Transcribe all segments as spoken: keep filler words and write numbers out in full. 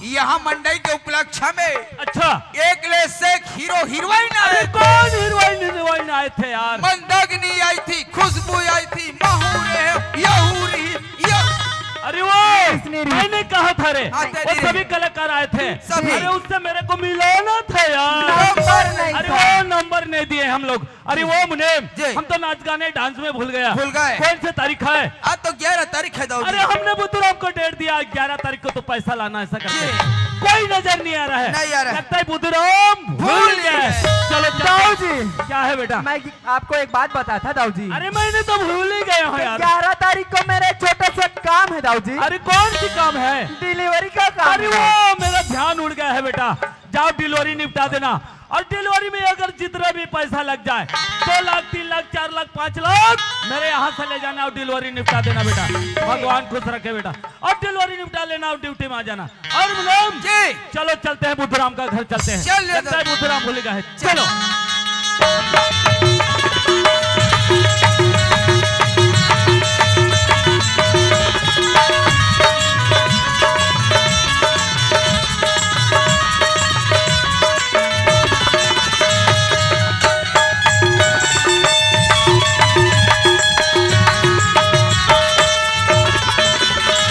यहाँ मंडई के उपलक्ष्य में अच्छा। एक ले से एक हीरो हीरोइन अरे आए थे। कौन हीरोइन हीरोइन आए थे यार? मंदाकिनी आई थी, खुशबू आई थी, महू रे, यहू रही, यहू। अरे वो इसने री- मैंने कहा था रे, हाँ, वो तेरी सभी री। कलाकार आए थे। सभी। अरे उससे मेरे को मिलाना था यार। नंबर नहीं अरे था। वो नंबर नहीं दिए हम लोग। अरे वो मुनीम, जी। हम तो नाच गाने डांस में भूल गया। भूल गए। कौन सी तारीख है? आज तो ग्यारह तारीख है दाऊ जी। अरे हमने बुद्धू राम को डेट दिया, ग्यारह तारीख को तो पैसा लाना है ऐसा करके। जी। कोई नजर नहीं आ रहा है। नहीं आ रहा है। लगता है बुद्धू राम भूल भूल गए। गए। चलो चलते दाऊ हैं। जी। क्या है बेटा? मैं आपको एक बात बताया था दाऊ जी। अरे मैंने तो भूल ही गया हूँ यार। ग्यारह तारीख को मेरा एक छोटा सा काम है दाऊ जी। अरे कौन सी काम है? डिलीवरी का काम अरे है। वो मेरा ध्यान उड़ गया है बेटा। जाओ डिलीवरी निपटा देना। और डिलीवरी में अगर जितना भी पैसा लग जाए, दो लाख, तीन लाख, चार लाख, पाँच लाख, मेरे यहाँ से ले जाना और डिलीवरी निपटा देना बेटा। भगवान खुश रखे बेटा। और डिलीवरी निपटा लेना और ड्यूटी में आ जाना। और मुनीम, जी। चलो चलते हैं बुद्धराम का घर चलते हैं। चल ले लगता है दो। बुद्धराम भूल गया है। चलो।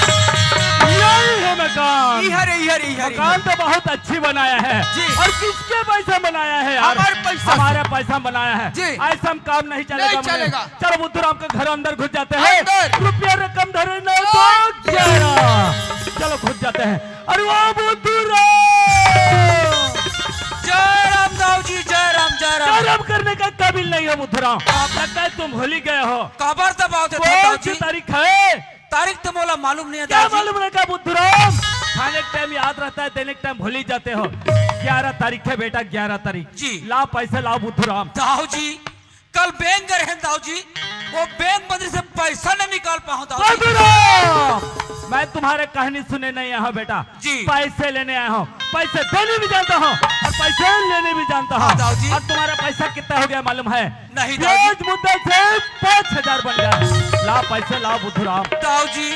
यही है मकान। इहर, इहर, इहर, मकान इहर। तो बहुत अच्छी बनाया है। जी। और किसके पैसा बनाया है यार? हमारे पैसा से। हमारे पैसा बनाया है। जी। ऐसा हम काम नहीं चलेगा नहीं मुझे। चलेगा। चलो बुद्धराम के घर अंदर घुस जाते हैं। अंदर। रुपया रकम धरे नौ दो ग्यारह। चलो घुस जाते हैं। अरे वो बुद्धराम। जय राम दाऊ जी, जय राम, जय राम। शर्म करने का काबिल नहीं हो बुद्धराम। आप लगता है तुम भूल ही गए हो। कबर दबाओ थे कौन दाऊ सी जी। तारीख है? तारीख तो मोला मालूम नहीं है क्या दाऊ जी। मालूम नहीं का बुद्धराम? खाने के टाइम याद रहता है, देने के टाइम भूल ही जाते हो। ग्यारह तारीख है बेटा, ग्यारह तारीख। जी। लाओ पैसे लाओ बुद्धराम। दाऊ जी, कल बैंक गए हैं दाऊ जी, वो बैंक बंद से पैसा नहीं निकाल पाऊँ दाऊ जी। बुद्धराम, मैं तुम्हारे कहानी सुने नहीं आया हूँ बेटा। जी। पैसे लेने आया हूँ, पैसे देने भी जानता हूँ और पैसे लेने भी जानता हूँ। हाँ, दाऊ जी। और तुम्हारा पैसा कितना हो गया मालूम है? नहीं, दाऊ जी। ब्याज मुद्दल से पाँच हजार बन गया। लाओ पैसे लाओ बुद्धराम। दाऊ जी,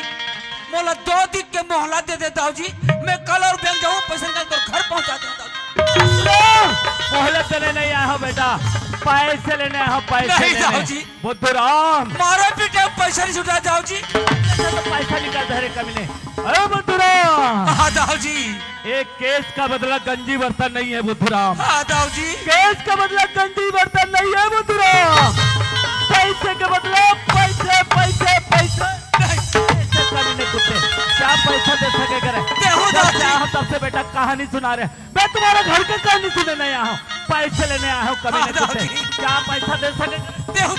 मोला दो दिन के मोहलत दे दे दाऊ जी, मैं कल और बैंक जाऊँ, पैसे निकाल कर घर पहुँचा दूँ दाऊ जी। मोहलत देने नहीं आया हूँ बेटा, पैसे लेने आया हूँ, पैसे नहीं, लेने। दाऊ जी। बुद्धराम। मारे पीटे पैसा नहीं छूटा दाऊ जी। तो पैसा निकाल दे रे कमीने। अरे बुद्धराम। हाँ दाऊ जी। एक केस का बदला गंजी बर्तन नहीं है बुद्धराम। हाँ दाऊ जी। केस का बदला गंजी बर्तन नहीं है बुद्धराम। पैसे के बदला पैसे, पैसे, पैसे। नहीं। पैसे कमीने कुत्ते। क्या पैसा दे सके करे? देहू जब दाऊ जी। क्या हो तब से बेटा कहानी सुना रहे। मैं तुम्हारा घर का कहानी सुने नहीं आया हूँ, पैसे लेने आया हूँ कमीने हाँ, कुत्ते। दाऊ जी। क्या पैसा दे सके? देहू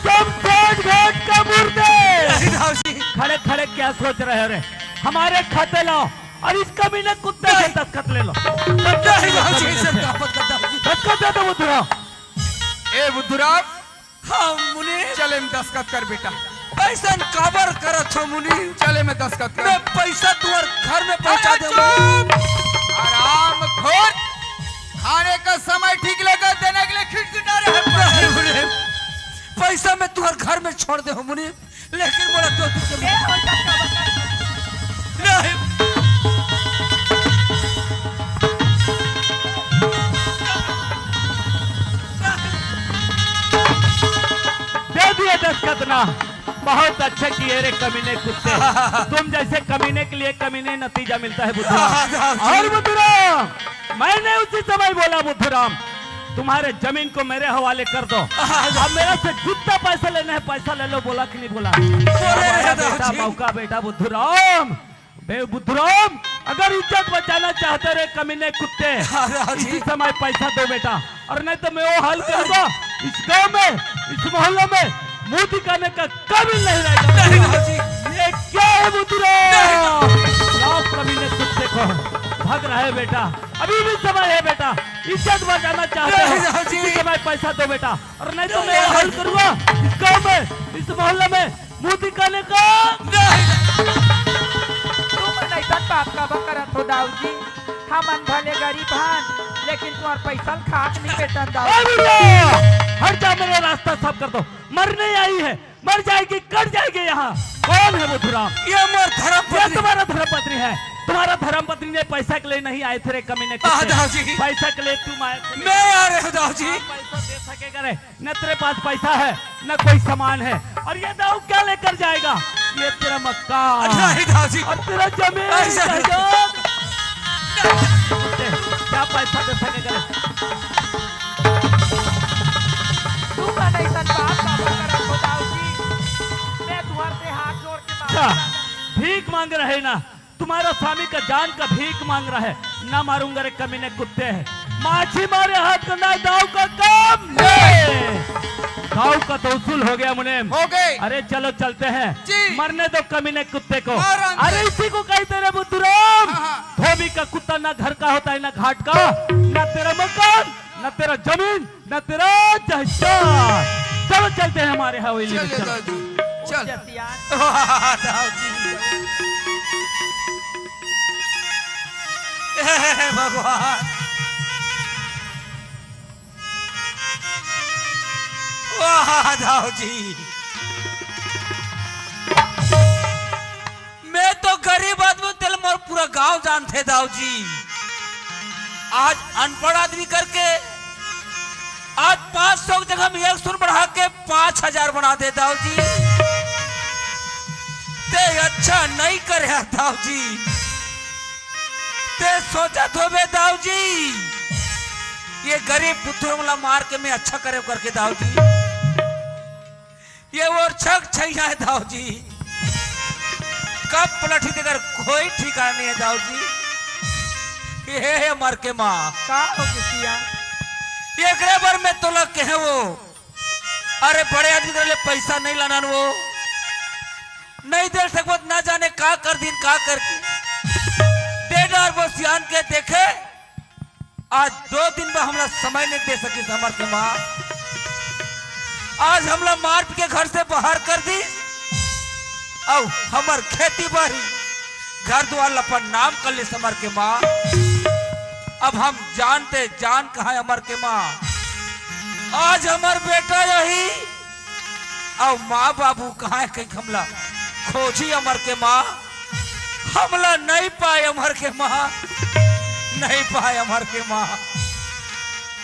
शमशान घाट का मुर्दे। नहीं, दाऊ जी। खड़े खड़े क्या सोच रहे हो रे? हमारे खाते लाओ और इस कमीने कुत्ते से नहीं। दस्तखत ले लो। दस्तखत नहीं, ले लो दाऊ जी, कमीने ऐसा से। काम मत कर, दाऊ जी। दस्तखत दे दो बुद्धराम। ए बुद्धराम। हाँ, मुनीम। चल एम दस्तखत कर बेटा। ऐसन काबर करत हो मुनीम? चल एम दस्तखत कर। मैं पैसा तुहर घर में पहुंचा अरे दूंगा। चुप! हरामखोर। खाने का समय ठीक लगा देने के लिए खिटखिटा रहे हैं। नहीं मुनीम, पैसा मैं तुहर घर में छोड़ दे हूँ मुनीम, लेकिन मोला दो दिन के नहीं। दे दिए दस्तखत ना। बहुत अच्छे किए रे कमीने कुत्ते। तुम जैसे कमीने के लिए कमीने नतीजा मिलता है बुद्धराम। हाँ, हाँ, जी। और बुद्धराम, मैंने उसी समय बोला बुद्धराम, तुम्हारे जमीन को मेरे हवाले कर दो। हाँ, हाँ। अब मेरे से जितना पैसा लेना है पैसा ले लो, बोला कि नहीं बोला? बोले हमारा रहे दाऊ बेटा, जी। मौका बेटा बुद्धराम। बे बुद्धराम, अगर इज्जत बचाना चाहते रे कमीने कुत्ते, हाँ, हाँ, जी। इसी समय पैसा दो बेटा, और नहीं तो मैं वो हाल करूंगा इस गांव में, इस मोहल्ले में मुंह दिखाने का काबिल नहीं रहेगा। नहीं, दाऊ जी। ये क्या है बुद्धराम? नहीं, दाऊ जी। लाओ कमीने कुत्ते को, भाग रहा है बेटा, अभी भी समय है बेटा, इज्जत बचाना चाहते नहीं, हो, दाऊ जी। इसी समय पैसा दो बेटा, और नहीं तो मैं नहीं, वो हाल दाऊ जी। करूंगा इस गांव में, इस मोहल्ले में मुंह दिखाने का। नहीं। तुम अइसन पाप काबर करत हो दाऊ जी? हमन भले गरीब हन, लेकिन तुम्हार पैसा ल खाक नहीं बेचन दाऊ। ए बुढ़िया, हट जा, मेरा रास्ता साफ कर दो। मरने आई है, मर जाएगी, कट जाएगी यहाँ। कौन है वो धुराम? ये मोर धर्म ये पत्नी। तुम्हारा धर्म पत्नी है। तुम्हारा धर्म पत्नी ने पैसा के लिए नहीं आए थे रे कमीने कुत्ते। दाऊ जी। पैसा के लिए तुम आए थे। मैं आ रहे हूँ दाऊ जी। हाँ, पैसा दे सकेगा रे। न तेरे पास पैसा है, न कोई सामान है। और ये दाऊ क्या लेकर जाएगा? ये तेरा मकान। नहीं दाऊ जी। और तेरा जमीन, ऐसा नहीं। जायदाद। क्या पैसा दे सकेगा रे? तू का नहीं सन बाप का बकरा हो दाऊ जी। मैं तुम्हारे से हाथ जोड़ के माफी अच्छा, मांगता हूँ। भीख मांग रहे ना, तुम्हारा स्वामी का जान का भीख मांग रहा है, ना मारूंगा रे कमीने कुत्ते हैं। माझी मारे हाथ को ना दाऊ का काम। ले। दाऊ का तो वसूल हो गया मुनीम। हो गए। अरे चलो चलते हैं। जी। मरने दो कमीने कुत्ते को। मारेंगे। अरे इसी को कहते रे बुद्धू राम। हाँ, हाँ। धोबी का कुत्ता ना घर का होता है ना घाट का, ना तेरा मकान, ना तेरा जमीन, ना तेरा जहाज। चलो चलते हैं हमारे हवेली में, चलिए चलो। दाऊ जी, चल। जसिया। वाह, दाऊ जी। हे भगवान। वाह, दाऊ जी। मैं तो गरीब आदमी, तेल मोर पूरा गांव जानथे दाऊ जी। आज अनपढ़ आदमी करके आज पाँच सौ की जगह में एक सुन बढ़ा के पाँच हजार बना दे दाऊ जी। ते अच्छा नहीं करे दाऊ जी। ते सोचत होबे दाऊ जी, ये गरीब बुद्धू मन ला मार के मैं अच्छा करे करके दाऊ जी। ये ओर छक छैया है दाऊ जी, कब पलटी तेकर कोई ठिकाना नहीं है दाऊ जी। ये हे मर के माँ। का हो गया सिया? एकरे बर मैं तोला कहे वो, अरे बड़े आदमी करे ले पैसा नहीं लाना वो, नहीं दे सकत, ना जाने का कर दिन का कर दे डार वो सियान के देखे। आज दो दिन में हमला समय नहीं दे सकिस हमर के माँ। आज हमला मार के घर से बाहर कर दिस, अउ हमर खेती बाड़ी घर दुआर ला अपन नाम कर लिस हमर के माँ। अब हम जानते जान कहाँ है हमर के माँ। आज हमर बेटा यही अउ माँ बाबू कहाँ है कहीं हमला खोजी हमर के माँ। हमला नहीं पाए हमर के माँ, नहीं पाए हमर के माँ।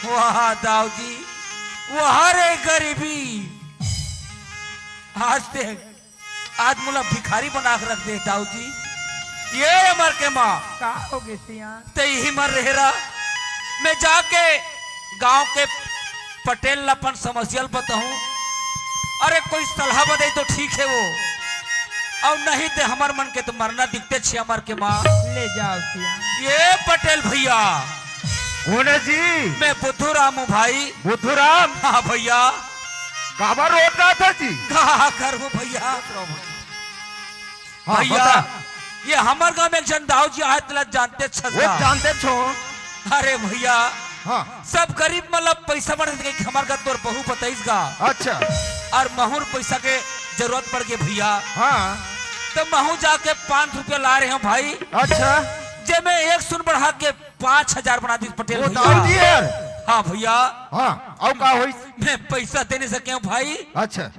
वाह दाऊ जी, वाह रे गरीबी। आज ते, आज मोला भिखारी बना के रख दे दाऊ जी। ये हमर के माँ। का हो गए सियान? ते यही मर रहे रहा। मैं जाके गांव के पटेल ला अपन समस्या ल बताऊं। अरे कोई सलाह बताई तो ठीक है वो, अउ नहीं ते हमर मन के तो मरना दिखते छे हमर के माँ। ले जाओ सिया। ये पटेल भैया। कौन है जी? मैं बुद्धू राम हूँ भाई। बुद्धू राम? हाँ भैया। काबर रोत रहा था जी? का करबो भैया? हाँ, भैया, बता। ये हमर गांव में एक झन दाऊ जी आए, तेला जानते छस वो गा। जानते छो। अरे भैया, हाँ। सब गरीब मतलब पैसा बन के हमर घर तोर बहू बताइस गा। अच्छा। और महूर पैसा के जरूरत पड़ गए भैया। हाँ। तो महू जाके पाँच रुपया ला रहे हूँ भाई। अच्छा। जे मैं एक सुन बढ़ा के पाँच हजार बना दी पटेल वो भैया। दाऊ जी यार। हाँ भैया। हाँ, अउ का होइस? मैं पैसा दे नहीं सके हूँ भाई। अच्छा।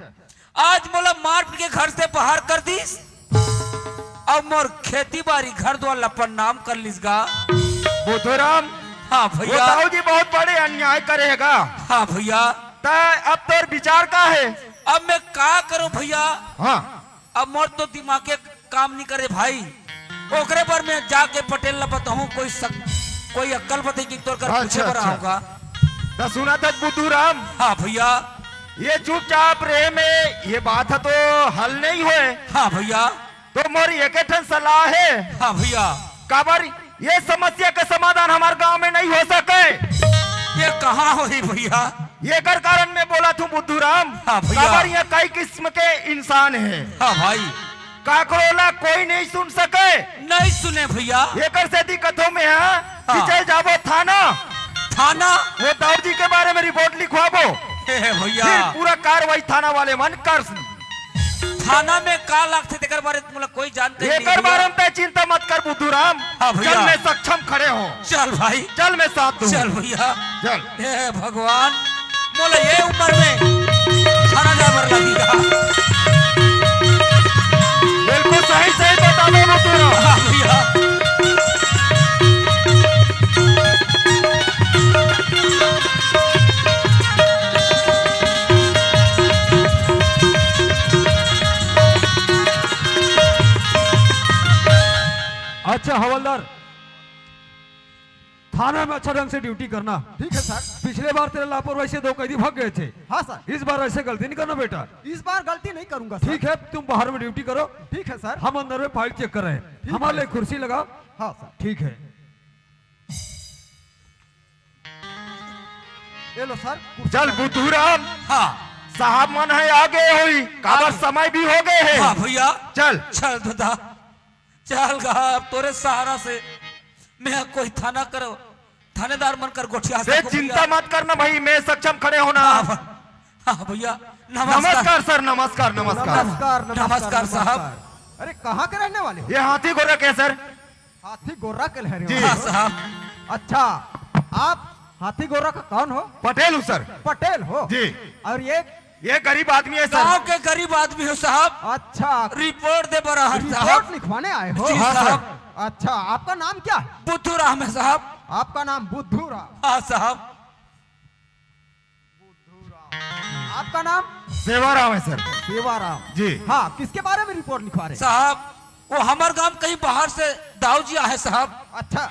आज मोला मार पीट के घर से बाहर कर दिस, अउ मोर खेती बाड़ी घर द्वार ल अपन नाम कर लिस गा। बुद्धूराम, हाँ वो भैया। दाऊ जी बहुत बड़े अन्याय करे हे गा। हाँ भैया। त अब तोर विचार का हे? अब मैं का करूं भैया? हाँ। अब मोर तो दिमागे काम नहीं करे भाई। ओकरे बर मैं जाके पटेल ला बताऊं, कोई सक-, कोई अक्कल बताई कि तोर कर पूछे अच्छा, बर अच्छा। आऊंगा। त सुना था बुद्धूराम। हाँ भैया। ये चुपचाप रहे में ये बात ह तो हल नहीं होए। हाँ भैया। तो मोर एक ठन सलाह हे। हाँ भैया। काबर ये समस्या के समाधान हमर गांव में नहीं हो सके। ये कहाँ होही भैया? एकर कारण मैं बोलत हूँ बुद्धूराम। हाँ भैया। काबर यहाँ कई किस्म के इंसान हे। हाँ भाई। काकरो ला कोई नहीं सुन सके। नहीं सुने भैया। एकर सेती कथों में, हाँ, हाँ। कि चल जाबो थाना। थाना? वो दाऊ जी के बारे में रिपोर्ट लिखवाबो। हे, हे भैया। फिर पूरा कार्रवाई थाना वाले मन कर। थाना में का लागथे तेकर बारे में मोला कोई जानकारी नहीं एकर भैया। बारे में तै चिंता मत कर बुद्धूराम। हाँ भैया। चल मैं सक्षम खड़े हूँ। चल भाई। चल मैं साथ दूँ। चल भैया। चल। हे भगवान, मोला ये उम्र में थाना जाए बर लगी का? अच्छा हवलदार, थाना में अच्छा ढंग से ड्यूटी करना। ठीक है सर। पिछले बार तेरे लापरवाही से दो कैदी भाग गए थे। हाँ सर। इस बार ऐसे गलती नहीं करना बेटा। इस बार गलती नहीं करूंगा सर। ठीक है, तुम बाहर में ड्यूटी करो। ठीक है सर। हम अंदर में फाइल चेक कर रहे हैं। ठीक हमारे है। लिए कुर्सी लगा। हाँ सर। ठीक है। ये लो सर, कुर्सी चल लगा। बुद्धूराम। हाँ। साहब मन है आ गए होई, काबर हाँ। समय भी हो गए है। हाँ भैया। चल। चल दादा, चल गा, अब तोरे सहारा से मैं कोई थाना कर, थानेदार मन कर गोठिया बे सकूं चिंता भैया। मत करना भाई, मैं सक्षम खड़े होना। हाँ, हाँ भैया, नमस्कार। नमस्कार सर, नमस्कार, नमस्कार। नमस्कार, नमस्कार, नमस्कार साहब। नमस्कार। अरे, कहाँ के रहने वाले हो? ये हाथी गोरख है सर। हाथी गोरख के रहने जी। वाले हाँ हो? साहब। अच्छा, आप हाथी गोरख का कौन हो? पटेल हूँ सर। पटेल हो? जी। और ये? ये गरीब आदमी है सर। गांव के गरीब आदमी हो साहब। अच्छा। रिपोर्ट दे बर आए हन साहब। रिपोर्ट लिखवाने आए हो? जी हाँ साहब। सर। अच्छा, आपका नाम क्या है? बुद्धू राम है साहब। आपका नाम बुद्धू राम? हाँ साहब। आपका नाम? सेवाराम है सर। सेवाराम। जी। हाँ, किसके बारे में रिपोर्ट लिखवा रहे हैं? साहब, वो हमर गांव कहीं बाहर से दाऊ जी आए साहब। अच्छा।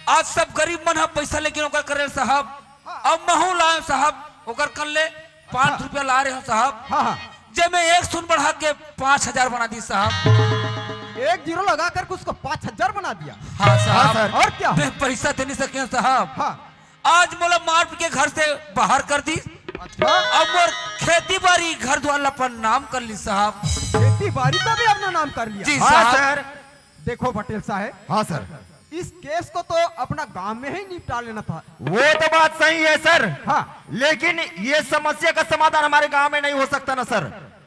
आज सब गरीब मन ह पैसा लेके ओकर करे साहब। हाँ। अब महू लाए साहब, ओकर कर ले पाँच अच्छा। रुपया ला रहे हो साहब। हाँ, हाँ। जे मैं एक सुन बढ़ा के पाँच हजार बना दी साहब। एक जीरो लगा करके उसको पाँच हजार बना दिया। हाँ साहब। हाँ, सर। और क्या? मैं पैसा दे नहीं सके साहब। हाँ। आज मोला मार के घर से बाहर कर दी। अच्छा। अब मोर खेती बाड़ी घर द्वार ला अपन नाम कर ली साहब। खेती बाड़ी को भी अपना नाम कर लिया। जी हाँ, साहब। सर। देखो पटेल साहब। हाँ, सर। इस केस को तो अपना गांव में ही निपटा लेना था। वो तो बात सही है, सर। हाँ। लेकिन ये समस्या का समाधान हमारे गांव में नहीं हो सकता ना, सर।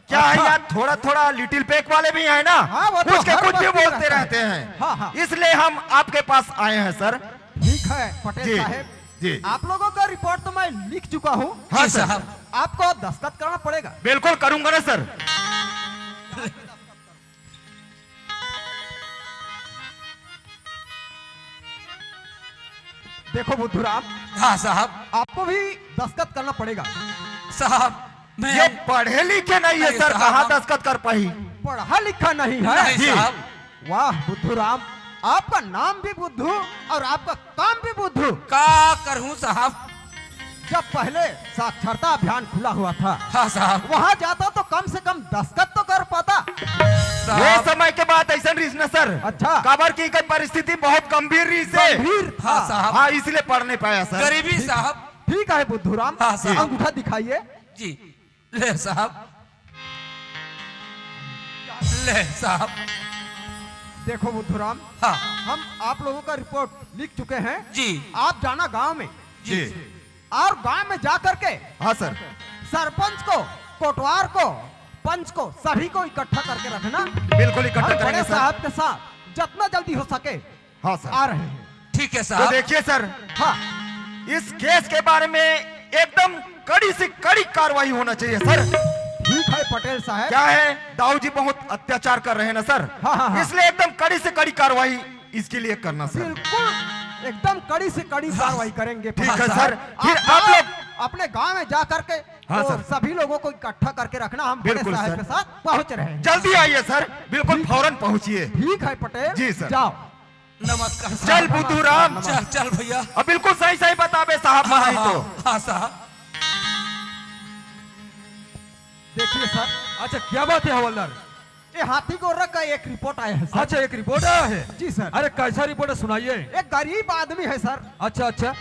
क्या है अच्छा। यार, थोड़ा थोड़ा लिटिल पैक वाले भी हैं ना, हाँ, वो तो कुछ के हर कुछ भी वक्त बोलते रहता है। रहते हैं। हाँ, हाँ। इसलिए हम आपके पास आए हैं, सर। ठीक है, पटेल जी, साहब। जी। आप लोगों का रिपोर्ट तो मैं लिख चुका हूँ। हाँ, जी, सर। साहब। आपको दस्तखत करना पड़ेगा। बिल्कुल करूंगा ना, सर। देखो बुद्धूराम, हाँ साहब। आपको भी दस्तखत करना पड़ेगा। साहब, मैं ये पढ़े लिखे नहीं है नहीं, सर, साहब। कहाँ दस्तखत कर पाही? पढ़ा लिखा नहीं है? नहीं, जी। साहब। वाह बुद्धूराम, आपका नाम भी बुद्धू और आपका काम भी बुद्धू। का करूं साहब? जब पहले साक्षरता अभियान खुला हुआ था, हाँ साहब। वहाँ जाता तो कम से कम दस्तखत तो कर पाता। साहब। वो समय के बात ऐसा रहीस ना सर। अच्छा। काबर की इकर परिस्थिति बहुत गंभीर रहीस हे। गंभीर था। हाँ साहब। हाँ, इसलिए पढ़ नहीं पाया सर। गरीबी ठीक, साहब। ठीक है बुद्धूराम, हाँ साहब। अंगूठा दिखाइए। जी। ले साहब, ले साहब। देखो बुद्धूराम, हाँ। हम आप लोगों का रिपोर्ट लिख चुके हैं। जी। आप जाना गांव में। जी। जी। और गांव में जा करके हाँ सर। सरपंच को, कोटवार को, पंच को, सभी को इकट्ठा करके रखना। बिल्कुल इकट्ठा हम करेंगे बड़े सर। साहब के साथ जितना जल्दी हो सके हाँ सर। आ रहे हैं। ठीक है तो साहब। देखिए सर, हाँ। इस केस के बारे में एकदम कड़ी से कड़ी कार्रवाई होना चाहिए सर। ठीक है पटेल साहब। क्या है, दाऊ जी बहुत अत्याचार कर रहे हैं ना सर, हाँ, हाँ, हाँ। इसलिए एकदम कड़ी से कड़ी कार्रवाई इसके लिए करना सर। बिल्कुल, एकदम कड़ी से कड़ी कार्रवाई करेंगे ठीक है पटेल सर। साहब। फिर आप आप लोग लोग अपने गांव में जा करके हाँ तो सर। सभी लोगों को इकट्ठा करके रखना, हम बड़े बिल्कुल साहब सर। के साथ पहुंच रहे हैं। जल्दी आइए सर, बिल्कुल ठीक। फौरन पहुंचिए। ठीक है पटेल, जी सर। जाओ। नमस्कार साहब। चल बुद्धू राम। नमस्कार। चल, चल भैया। अब बिल्कुल सही सही बताबे साहब हाँ, बनाई हाँ, तो। हाँ साहब। देखिए सर। अच्छा, क्या बात है हवलदार? ये हाथी गोरख का एक रिपोर्ट आया है सर। अच्छा, एक रिपोर्ट आया है? जी सर। अरे, कैसा रिपोर्ट है, सुनाइए। एक गरीब आदमी है सर। अच्छा, अच्छा।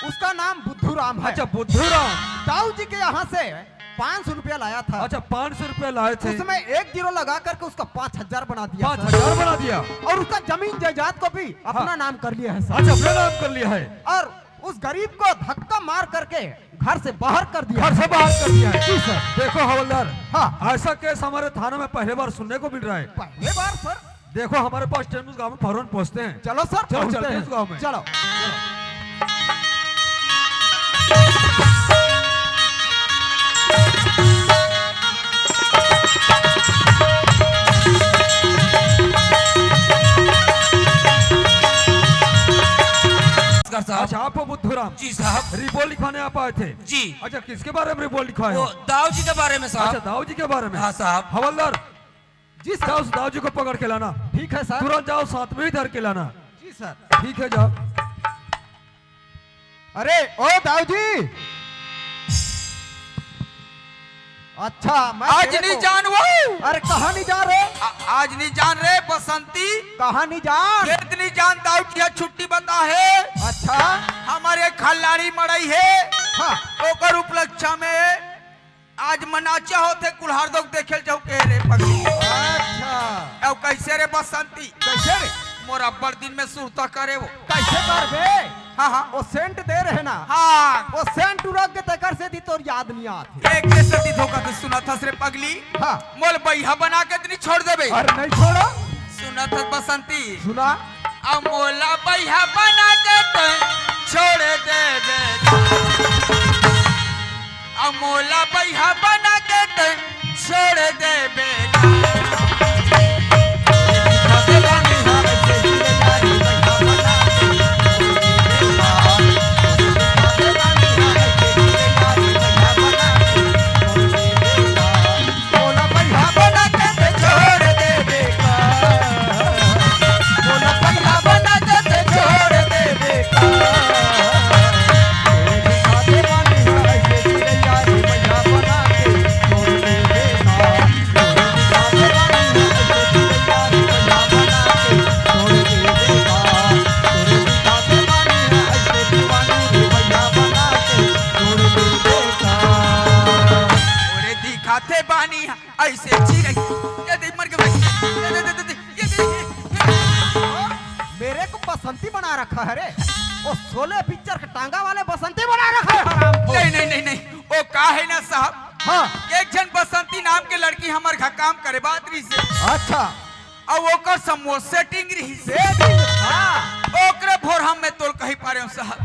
उसका नाम बुद्धू राम है। अच्छा, बुद्धू राम। दाऊ जी के यहाँ से पाँच सौ रुपया लाया था। अच्छा, पाँच सौ रुपया लाए थे। उसमें एक जीरो लगा करके उसका पाँच हजार बना दिया सर। पाँच हजार बना दिया। और उसका जमीन जायदाद को भी अपना हाँ। नाम कर लिया है सर। अच्छा, अपना नाम कर लिया है। और उस गरीब को धक्का मार करके घर से बाहर कर दिया। घर से बाहर कर दिया है। जी सर। देखो हवलदार, हाँ। ऐसा केस हमारे थाना में पहले बार सुनने को मिल रहा है। पहले बार सर। देखो हमारे पास टेंडूस गांव में फौरन पहुंचते हैं। चलो सर, चलो, पहुंचते चलते हैं हैं। उस गांव में। चलो। नमस्कार साहब। अच्छा, आप बुद्धू राम जी साहब। रिपोर्ट लिखवाने आप आए थे? जी। अच्छा, किसके बारे में रिपोर्ट लिखवाए वो हो? दाऊ जी के बारे में साहब। अच्छा, दाऊ जी के बारे में। हाँ साहब। हवलदार, जी साहब। उस दाऊ जी को पकड़ के लाना। ठीक ठीक है सर। तुरंत जाओ, साथ में ही धर के लाना। जी सर। ठीक है, जाओ। अरे ओ दाऊ जी। अच्छा, मैं आज तेरे नहीं को जान वो। अरे कहाँ नहीं जा रहे? आ, आज नहीं जान रे बसंती। कहाँ नहीं जान? खेत नहीं जान, दाऊ जी छुट्टी बता है। अच्छा। हमारे खल्लाड़ी मड़ई है। हाँ। ओकर उपलक्ष्य में आज मनाचा होथे, कुल्हार दोग देखे ल जाऊ के रे पगली। अच्छा। अब कैसे रे बसंती? कैसे रे? मोर अब्बड़ दिन में सुरता करे वो। कैसे करबे? हाँ, हाँ। वो सेंट दे रहे ना। हाँ। वो सेंट उड़क के तेकर से दी तोर याद नहीं आत। एक के सेती धोखा के सुनत हस रे पगली। हाँ। मोल बइहा बना के तनी छोड़ देबे। अरे नहीं छोड़ो। सुनत हस बसंती। सुना। अब मोला बइहा बना के तो छोड़ देबे। अब मोला बइहा बना के तो छोड़ देबे। अइसे चिरई, ये देख, मर के भाई, ये दे, दे, दे, दे, ये दे। मेरे को बसंती बना रखा है रे। वो शोले पिक्चर के टांगा वाले बसंती बना रखा है हराम। नहीं, नहीं, नहीं, नहीं, वो का है ना साहब। हाँ। एक झन बसंती नाम के लड़की हमर घर काम करे बात रही से। अच्छा। अब ओकर समूह सेटिंग रही से। सेटिंग, हाँ। ओकरे भोर हम मैं तोल कही पा रहे हूँ साहब।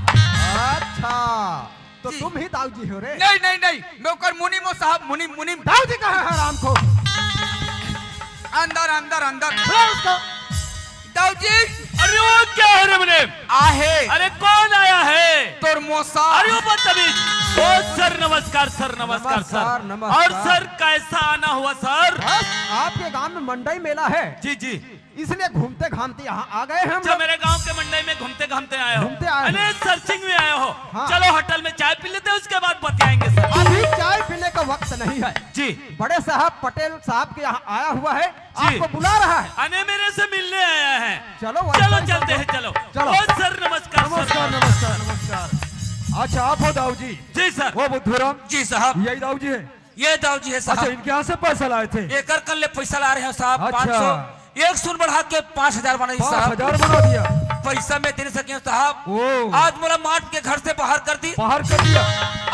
अच्छा। तो जी। तुम ही दाऊ जी हो रे? नहीं, नहीं, नहीं, मैं ओकर मुनीम हो साहब, मुनीम, मुनीम। दाऊ जी कहाँ है हराम को? अंदर, अंदर, अंदर। बुलाओ उसको। दाऊ जी। अरे वो क्या है रे मुनीम? आहे। अरे कौन आया है? तोर मौसा। अरे वो बदतमीज। ओ सर नमस्कार, सर नमस्कार, सर। नमस्कार, नमस्कार। और सर कैसा आना हुआ सर? बस आपके गांव में मंडई मेला है। जी, जी। इसलिए घूमते घामते यहाँ आ गए हम अच्छा, लोग। मेरे गांव के मंडई में घूमते घामते आए हो। घूमते आए हो। अरे सर्चिंग में आए हो। हाँ। चलो होटल में चाय पी लेते हैं, उसके बाद बतियाएंगे सर। अभी चाय पीने का वक्त नहीं है। जी। बड़े साहब पटेल साहब के यहाँ आया हुआ है, जी। आपको बुला रहा है। अने मेरे से मिलने आया है। चलो, चलो, चलते हैं, चलो। चलो। ओ सर नमस्कार, सर नमस्कार, नमस्कार, नमस्कार। अच्छा, आप हो दाऊ जी? जी सर। वो बुद्धूराम? जी साहब। यही दाऊ जी है? ये दाऊ जी है साहब। अच्छा, इनके यहाँ से पैसा लाए थे? एकर कर ले पैसा ला रहे हैं साहब, अच्छा। पाँच सौ। एक सुन बढ़ा के पाँच हजार बना दी साहब। पाँच हजार बना दिया। पैसा मैं दे नहीं सके हूँ साहब। ओ। आज मोला मार के घर से बाहर कर दी। बाहर कर दिया।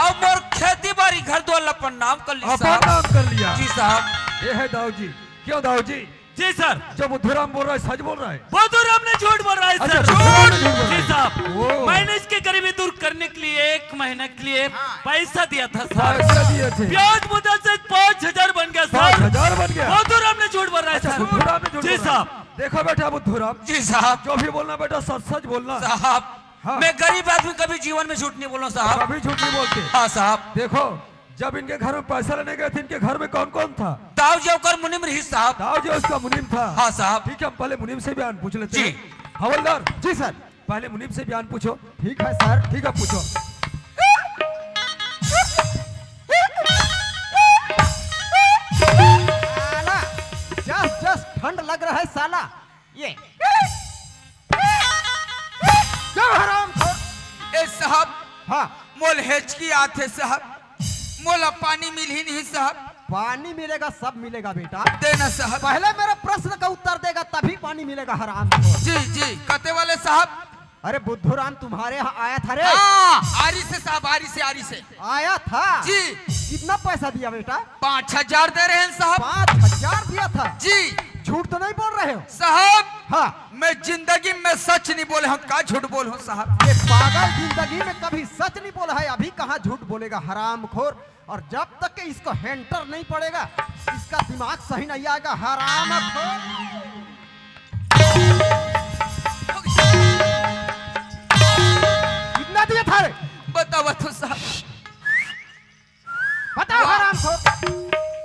अब मोर खेती बारी घर दुआर अपन नाम कर ली अपन साहब। नाम कर लिया। जी साहब। ये है दाऊ जी। क्यों दाऊ जी? जी सर। जो बुद्धूराम बोल रहा है, सच बोल रहा है? बुद्धूराम ने झूठ बोल रहा है अच्छा, सर। बुद्धूराम ने झूठ बोल रहा है। जी साहब। ओ। मैंने इसकी गरीबी दूर करने के लिए एक महीने के लिए हाँ। पैसा दिया था सर। पैसा दिए थे। ब्याज मुद्दल से पाँच हजार बन गया सर। पाँच हजार बन गया। बुद्धूराम ने झूठ बोल रहा है अच्छा, सर। बुद्धूराम ने झूठ जी बोल रहा है। साहब। देखो बेटा बुद्धूराम। जी साहब। जो भी बोलना बेटा सच सच बोलना। साहब, हाँ। मैं गरीब आदमी कभी जीवन में झूठ नहीं बोलूँ साहब। कभी झूठ नहीं बोलते। हाँ साहब। देखो, जब इनके घर में पैसा लेने गए थे, इनके घर में कौन कौन था? दाऊ जी ओकर मुनीम रही साहब। दाऊ जी उसका मुनीम था। हाँ साहब। ठीक है, हम पहले मुनीम से बयान पूछ लेते जी। हैं। हवलदार। जी सर। पहले मुनीम से बयान पूछो। ठीक है सर। ठीक है, पूछो। साला, जस जस ठंड लग रहा है साला। ये। क्या हराम खोर? ए साहब, हाँ। मोल हेचकी आथे साहब, मोला पानी मिलही नहीं साहब। पानी मिलेगा, सब मिलेगा बेटा। देना साहब। पहले मेरे प्रश्न का उत्तर देगा तभी पानी मिलेगा हराम खोर। जी, जी, कते वाले साहब? अरे बुद्धूराम तुम्हारे यहाँ आया था रे। हाँ, आरी से साहब, आरी से, आरी से। आया था? जी। कितना पैसा दिया बेटा? पाँच हजार दे रहे हैं साहब। पाँच हजार दिया था? जी। झूठ तो नहीं बोल रहे हो? साहब, हाँ। मैं जिंदगी में सच नहीं बोले हूँ, का झूठ बोलूँ साहब? ये पागल जिंदगी में कभी सच नहीं बोला है, अभी कहाँ झूठ बोलेगा हरामखोर। और जब तक कि इसको हैंटर नहीं पड़ेगा, इसका दिमाग सही नहीं आएगा हरामखोर। कितना दिया था रे? बतावा तो साहब। बताओ वाह। हरामखोर।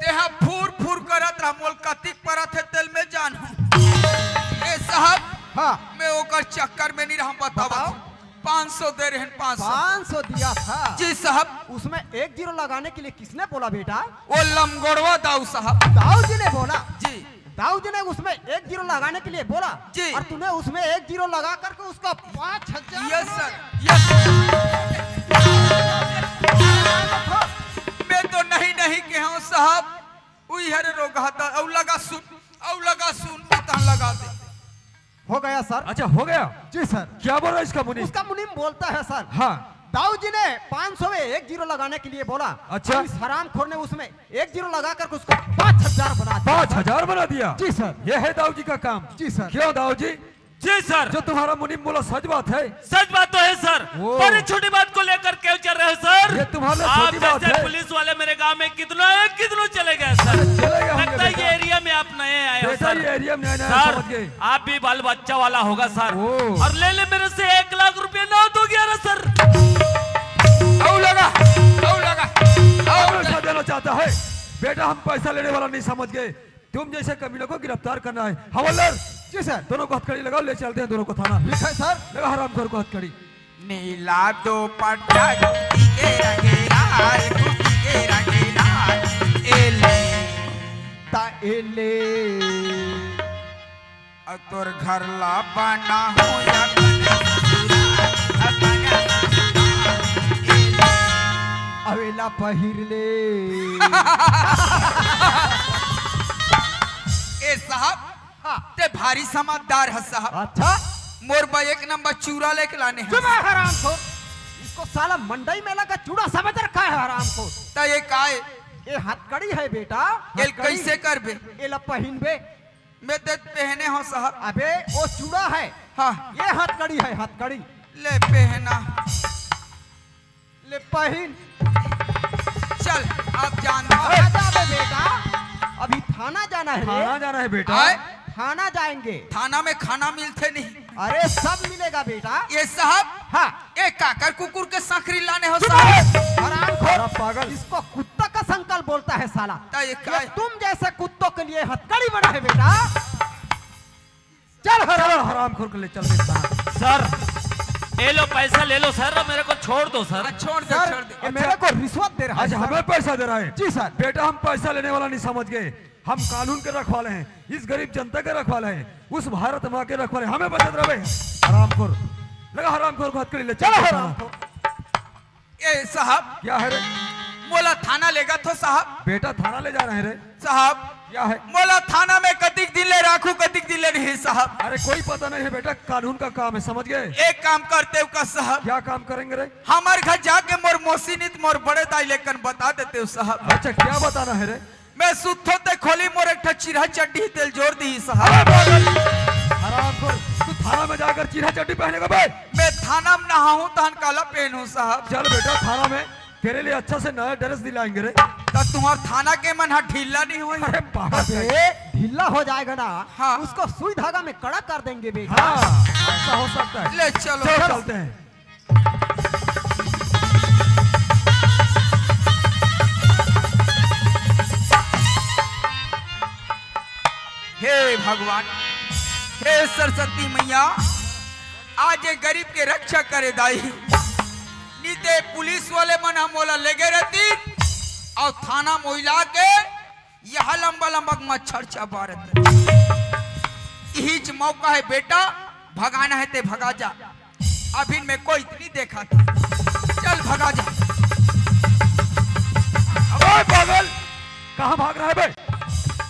तेहा फूर फूर करत रहा, मोल कतिक परत हे तेल में जान हूँ। हाँ। मैं ओकर चक्कर में नहीं रहा, बताओ। बताओ। पाँच सौ दे रहे हैं, पाँच सौ। पाँच सौ दिया था। जी साहब। उसमें एक जीरो लगाने के लिए किसने बोला बेटा? वो लमगोड़वा दाऊ साहब। दाऊ जी ने बोला। जी। दाऊ जी ने उसमें एक जीरो लगाने के लिए बोला। जी। और तूने उसमें एक जीरो लगा करके उसका पाँच हजार यस बना सर, दिया। यस। मैं तो नहीं, नहीं कहे हूँ साहब। उही हरे रोगहा था, औ लगा सुन, औ लगा सुन, तहन लगा दे। हो गया सर। अच्छा, हो गया। जी सर। क्या बोल रहा है इसका मुनीम? उसका मुनीम बोलता है सर। हाँ। दाऊ जी ने पाँच सौ में एक जीरो लगाने के लिए बोला। अच्छा। इस हरामखोर ने उसमें एक जीरो लगा करके उसको पाँच हजार बना दिया। पाँच हजार बना दिया? जी सर। ये है दाऊ जी का काम। जी सर। क्यों दाऊ जी? जी सर। जो तुम्हारा मुनीम बोला सच बात है? सच बात तो है सर। ओ। पर इस छोटी बात को लेकर क्यों चल रहे हो सर? ये तुम्हारे आप छोटी बात जैसे है। पुलिस वाले मेरे गांव में कितना है, कितनों चले गए सर। अरे चले गए होंगे लगता है बेटा। ये एरिया में आप नए आए हो बेटा, सर। ये एरिया में नए आए, सर, समझ गए। आप भी बाल बच्चा वाला होगा सर। ओ। और ले ले मेरे से एक लाख रुपया, नौ दो ग्यारह सर। औ लगा, औ लगा, औ और लगा। पैसा देना चाहता है बेटा, हम पैसा लेने वाला नहीं समझ गए। तुम जैसे कमीनों को गिरफ्तार करना है। हवलदार, जी सर। दोनों को हथकड़ी लगाओ, ले चलते हैं दोनों को थाना। ठीक है सर। लगा हरामखोर को हथकड़ी। नीला दुपट्टा कुर्ती के रंगे लाल, कुर्ती के रंगे लाल। एले। ता एले। अ तोर घर ला बना हो या अपना ससुराल, अपना ससुराल। एले। अवेला पहिर ले। ए साहब, हाँ। ते भारी समझदार है साहब। अच्छा? मोर बा एक नंबर चूड़ा लेके लाने हैं। चुप है हरामखोर। इसको साला मंडई मेला का चूड़ा समझ रखा है हरामखोर। त ये काय? ये हथकड़ी है बेटा, एल हथकड़ी। कैसे करबे? एला पहिनबे। मैं ते पहने हो साहब। अबे वो चूड़ा है। हाँ। ये हथकड़ी है, हथकड़ी। ले पहना। ले पहिन। चल, आप जान दो। कहाँ जाबे बेटा? अभी थाना जाना है रे। थाना जाना है बेटा। आए? थाना जाएंगे। थाना में खाना मिलते नहीं। अरे सब मिलेगा बेटा। ये साहब, हाँ। ये काकर कुकुर के सांकरी लाने हो चुप साहब? रहे। हरामखोर। साला पागल। इसको कुत्ता का संकल बोलता है साला। ता ये ये का है? तुम जैसे कुत्तों के लिए हथकड़ी बना है बेटा। चल हराम। चल हरामखोर को ले चल बेटा। सर, ये लो पैसा ले लो सर, मेरे को छोड़ दो सर। हाँ, छोड़ दे, सर, छोड़ दे। ये अच्छा। मेरे को रिश्वत दे रहा है अच्छा, सर। हमें पैसा दे रहा है? जी सर। बेटा, हम पैसा लेने वाला नहीं समझ गए, हम कानून के रखवाले हैं, इस गरीब जनता के रखवाले हैं, उस भारत माँ के रखवाले हैं, हमें पैसा दे रहा है? हरामखोर, लगा हरामखोर को हथकड़ी ले, चल चलो बेटा। हरामखोर। ए साहब, क्या है रे? मोला थाना लेगा थो साहब। बेटा, थाना ले जा रहे हैं रे। साहब, क्या है? मोला थाना में कतिक दिन ले राखू, कतिक दिन ले नहीं साहब। अरे, कोई पता नहीं है बेटा, कानून का काम है, समझ गए? एक काम करते हो का साहब? क्या काम करेंगे रे? हमार घर जाके मोर मौसी नित मोर बड़े दाई लेकन बता देते हो साहब। अच्छा, क्या बताना है रे? मैं सुत्थो ते खोली मोर एक ठा चिरहा चड्डी तेल जोर दी साहब। अरे पागल! हरामखोर, तू थाना में जाकर चिरहा चड्डी पहनेगा बे? मैं थाना में नहाऊं तहन काला पहनूं साहब। चल बेटा, थाना में तेरे लिए अच्छा से नया ड्रेस दिलाएंगे रे। तो तुम्हार थाना के मन हा ढीला नहीं होई? अरे पागल! अबे, ढीला हो जाएगा ना, हाँ। उसको सुई धागा में कड़ा कर देंगे बेटा। हाँ, ऐसा हो सकता है। ले चलो। चलो, चलते हैं। हे भगवान, हे सरस्वती मैया, आज ये गरीब के रक्षा करे दाई। नी ते पुलिस वाले मन ह मोला लेगे रहती अउ थाना मोइला के यहाँ लंबा लंबा मच्छर चबारत। इहीच मौका है बेटा, भगाना है ते भगा जा। अभी मैं कोई नहीं देखा था। चल भगा जा। अबे पागल, कहाँ भाग रहा है बे?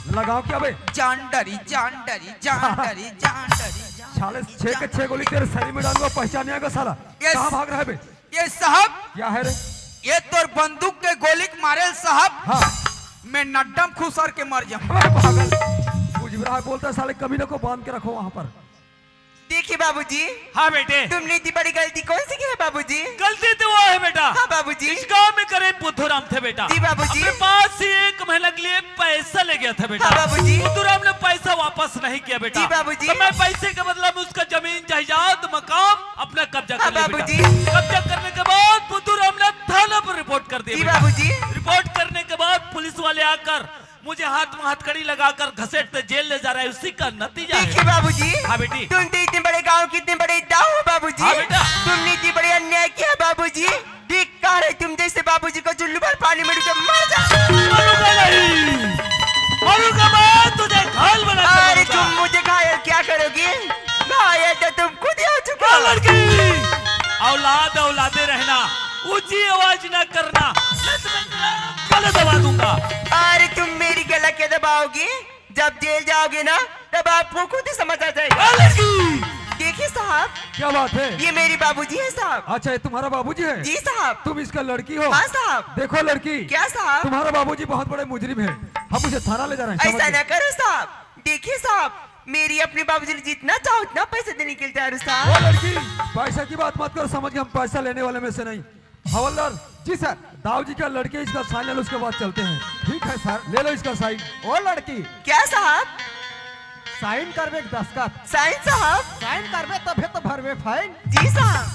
लगाओ क्या बे? जान डरी, जान डरी, जान डरी, जान डरी, जान साले डरी, छह के जान छह गोली तेरे शरीर में डालूंगा, पहचान नहीं आएगा साला। Yes। कहाँ भाग रहा है बे? ये साहब। क्या है रे? ये तोर बंदूक के गोली के मारे साहब। हाँ। मैं नड्डम खुसर के मर जाऊं। अबे पागल, बुझ रहा है, बोलता है साले कमीने को बांध के रखो वहां पर। देखिए बाबूजी। हाँ बेटे। तुमने इतनी बड़ी गलती कौन सी की है बाबूजी? गलती तो वो है बेटा। हाँ बाबूजी। इस गांव में गरीब बुद्धू राम थे बेटा। जी बाबूजी। अपने पास ही एक महीना के लिए पैसा ले गया था बेटा। हाँ बाबूजी। बुद्धू राम ने पैसा वापस नहीं किया बेटा। जी बाबूजी। तो मैं पैसे के बदला में उसका जमीन जायदाद मकान अपना कब्जा कर लिया बेटा। हाँ बाबूजी। कब्जा करने के बाद बुद्धू राम ने थाना पर रिपोर्ट कर दिया जी बेटा। बाबूजी। रिपोर्ट करने के बाद पुलिस वाले आकर मुझे हाथ में हथकड़ी लगाकर घसीट के जेल ले जा रहा है, उसी का नतीजा है। देखिए बाबूजी, हाँ बेटी। तुम तो इतने बड़े गांव के इतने बड़े दाऊ हो बाबूजी। हाँ बेटा। तुमने इतनी बड़ी अन्याय किया बाबूजी। धिक्कार है तुम जैसे बाबूजी को। जुल्लू भर पानी में डूब के मर जा। मरूंगा नहीं, मरूंगा मैं, तुझे घायल बना के अरे मरूंगा। तुम मुझे घायल क्या करोगी? घायल तो तुम खुद ही हो चुके क्या हो। लड़की, औलाद औलादे रहना, ऊंची आवाज ना करना, नहीं तो मैं गला दबा दूंगा। अरे तुम मेरी गला क्या दबाओगी? जब जेल जाओगे ना, तब आपको खुद ही समझ आ जाएगा। क्या लड़की? देखिए साहब, क्या बात है? ये मेरे बाबूजी हैं साहब। अच्छा, ये तुम्हारा बाबूजी है? जी साहब। तुम इसका लड़की हो? हाँ साहब। देखो लड़की, क्या साहब? तुम्हारा बाबूजी बहुत बड़े मुजरिम है, हम उसे थाना ले जा रहे हैं, समझ ऐसा गए? ना करो साहब। देखिए साहब, मेरी अपने बाबूजी ने जितना चाहो उतना पैसा देने के लिए तैयार हूँ साहब। ओ लड़की, पैसा की बात मत करो, समझ गए, हम पैसा लेने वाले में से नहीं। हवलदार, जी सर। दाऊ जी का लड़के, इसका साइन ले लो, उसके बाद चलते हैं। ठीक है सर। ले लो इसका साइन। ओ लड़की। क्या साहब? साइन करबे के दस्तखत। साइन साहब। साइन करबे तभे तो भरबे फाइन। जी साहब।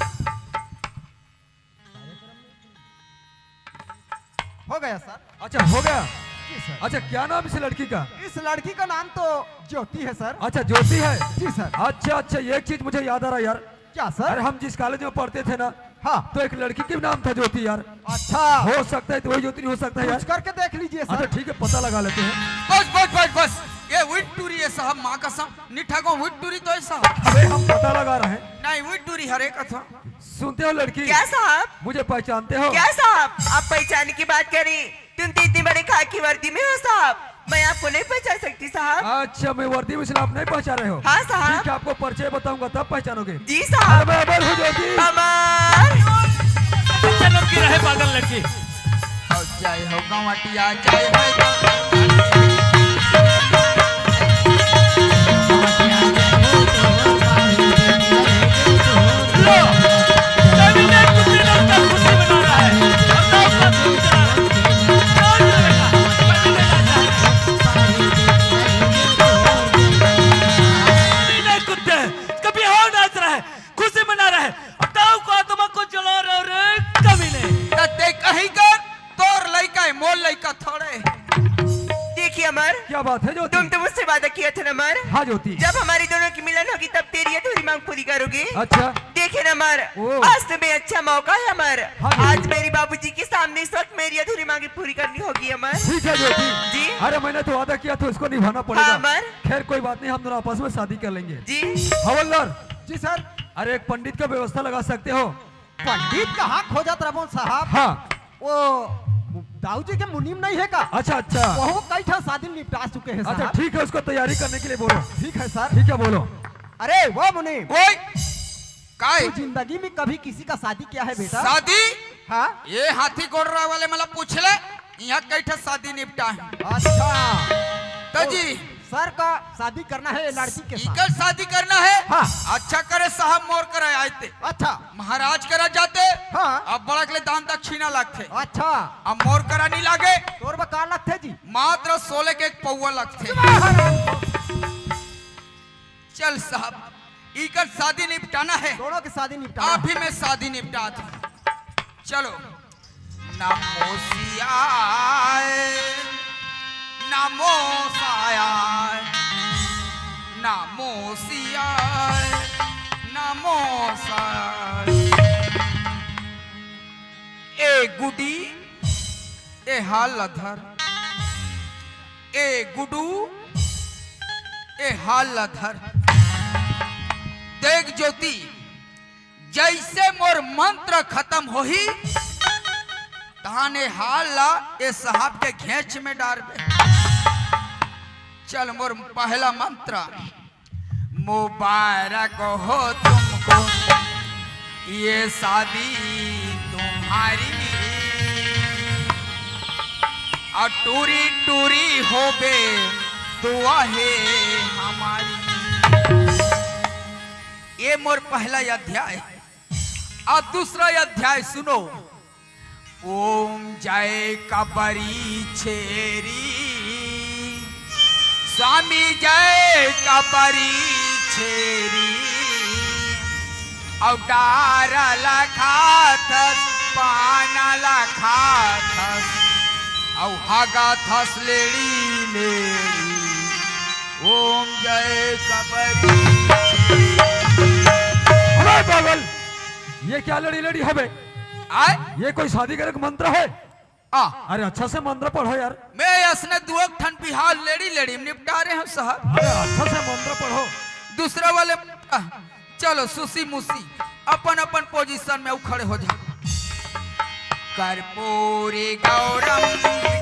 हो गया सर। अच्छा, हो गया। जी सर। अच्छा, क्या नाम इस लड़की का? इस लड़की का नाम तो ज्योति है सर। अच्छा, ज्योति है। जी सर। अच्छा अच्छा, एक चीज मुझे याद आ रहा है यार। क्या सर? अरे हम जिस कॉलेज में पढ़ते थे ना, हाँ। तो एक लड़की का नाम था ज्योति यार। अच्छा। हो सकता है तो वही ज्योति नहीं हो सकता है यार। पूछ करके देख लीजिए सर। अच्छा ठीक है, पता लगा लेते हैं। बस बस बस बस, ये उइट टूरी है साहब, माँ कसम, निठा को उइट टूरी तो है साहब। अबे हम पता लगा रहे हैं। नहीं, उइट टूरी हरे कथा। सुनते हो लड़की? क्या साहब? मुझे पहचानते हो? क्या साहब, आप पहचान की बात करें? तुम तो इतनी बड़ी खाकी वर्दी में हो साहब, मैं आपको नहीं पहचान सकती साहब। अच्छा, मैं वर्दी में, इसलिए आप नहीं पहचान रहे हो? हाँ साहब। ठीक है, आपको परिचय बताऊंगा तब पहचानोगे। जी साहब। अरे मैं अमर हूँ ज्योति। अमर। जन्म की रहे पागल लड़की। और जय हो गंवटिया, जय हो गंवटिया। लो, कवि ने कुत्ते ने उसका खुशी मना रहा है। और लोग का दुख चला रहा है। कौन करेगा? कवि ने नाचा है। कवि ने कुत्ते, कभी और नाच रहा है, खुशी मना रहा है। अब ताऊ को आत्मा को जला रहा रे कमीने। त ते कहीं कर, तोर लइका है, मोर लइका थोड़े। देखिए अमर, क्या बात है ज्योति? तुम तो मुझसे वादा किया था ना अमर, हाँ ज्योति। जब हमारी दोनों की मिलन होगी तब तेरी अधूरी मांग पूरी करोगे। अच्छा। देखिए ना अमर, ओ। आज तुम्हें अच्छा मौका है अमर। हाँ ज्योति। आज मेरे बाबूजी के सामने इस वक्त मेरी अधूरी मांग पूरी करनी होगी अमर। ठीक है ज्योति। जी। अरे मैंने तो वादा किया था, उसको निभाना पड़ेगा। हाँ अमर। खैर कोई बात नहीं, हम दोनों आपस में शादी कर लेंगे। जी। हवलदार। जी सर। अरे एक पंडित का व्यवस्था लगा सकते हो? पंडित कहाँ खोजत रबो साहब? हाँ। वो दाऊ जी के मुनीम नहीं है का? अच्छा अच्छा। वहू कई ठा शादी निपटा चुके हैं अच्छा साहब। ठीक है, उसको तैयारी करने के लिए बोलो। ठीक है सर। ठीक है, बोलो। अरे वो मुनीम। ओए, काय? तू जिंदगी में कभी किसी का शादी किया है बेटा? शादी? हाँ। ये हाथी घोड़ा वाले मला पूछ ले, यहाँ कई ठा शादी निपटा है। अच्छा। तो ओ, जी। सर का शादी करना है ये लड़की के साथ। इकर शादी करना है? हाँ। अच्छा करे साहब, मोर करा आते। अच्छा। महाराज करा जाते। हाँ। अब बड़क ले दान दक्षिणा लागथे। अच्छा। अब मोर करा नहीं लागे। तोर बा का लागथे जी? मात्र सोले के एक पौवा लागथे। चल साहब, इकर शादी निपटाना है। दोनों की शादी निपटाना आप ही है। मैं शादी निपटात हूँ। चलो। नमो शिवाय, नमो शिवाय, नमो शिवाय, नमो शिवाय। ए गुडी, ए हाल ला धर। ए गुडू, ए हाल ला धर। देख ज्योति, जैसे मोर मंत्र खत्म होही, तहाने हाल ला ए साहब के घेंच में डारबे। चल मोर पहला मंत्र, मुबारक हो तुमको ये शादी तुम्हारी, और टूरी टूरी होबे दुआ है हमारी। ये मोर पहला अध्याय। अब दूसरा अध्याय सुनो। ओम जय कबरी छेरी, स्वामी जय कबरी छेरी। अउ डार ल खाथस, पान ल खाथस, अउ हागा थस लेड़ी लेड़ी, ओम जय कबरी। अबे पागल, ये क्या लेड़ी लेड़ी हवे? आय? ये कोई शादी करे के मंत्र हे? आ। अरे अच्छा से मंत्र पढ़ो यार। मैं असने दुअक ठन बिहाव लेड़ी लेड़ी में निपटा रहे हूँ साहब। अरे अच्छा से मंत्र पढ़ो। दूसरा वाले, आ, चलो सुसी मुसी अपन अपन पोजीशन में खड़े हो जाओ। कर्पूरी गौरम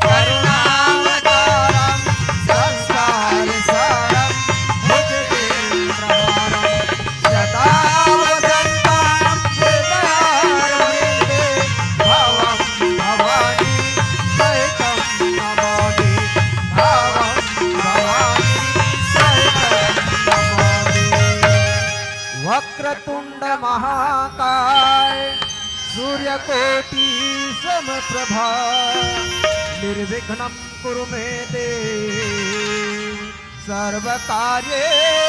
करुणावतारम संसार सारम भुजगेंद्रहारम सदा वसंताम हृदयारविंदे भवम भवानी सहितं नमामि। भवं भवानी सहितं नमामि। वक्रतुंड महाकाय सूर्यकोटि समप्रभा निर्विघ्नं कुरु मे देव सर्व कार्येषु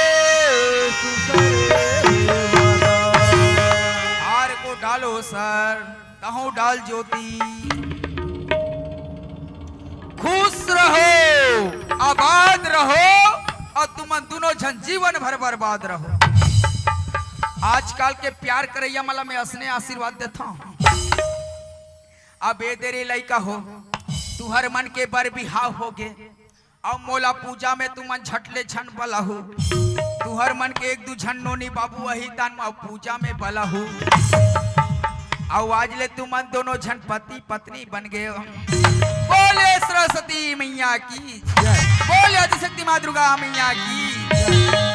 सर्वदा। हार को डालो सर। तहूं डाल ज्योति। खुश रहो, आबाद रहो, अउ तुमन दुनों झन जीवन भर बर्बाद रहो। आजकल के प्यार करइया मन ला मैं असने आशीर्वाद देथंव। अब ए दे रे लइका हो, तुहर मन के बर बिहाव होगे, अउ मोला पूजा में तुमन झट ले झन बलाहू। तुहर मन के एक दू झन नोनी बाबू अही तान म पूजा में बलाहू। अउ आज ले तुमन दोनों झन पति पत्नी बन गए हो। बोले सरस्वती मैया की। जय। बोले आदिशक्ति माँ दुर्गा मैया की। जय।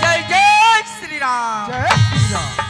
जय जय श्री राम। जय श्री राम।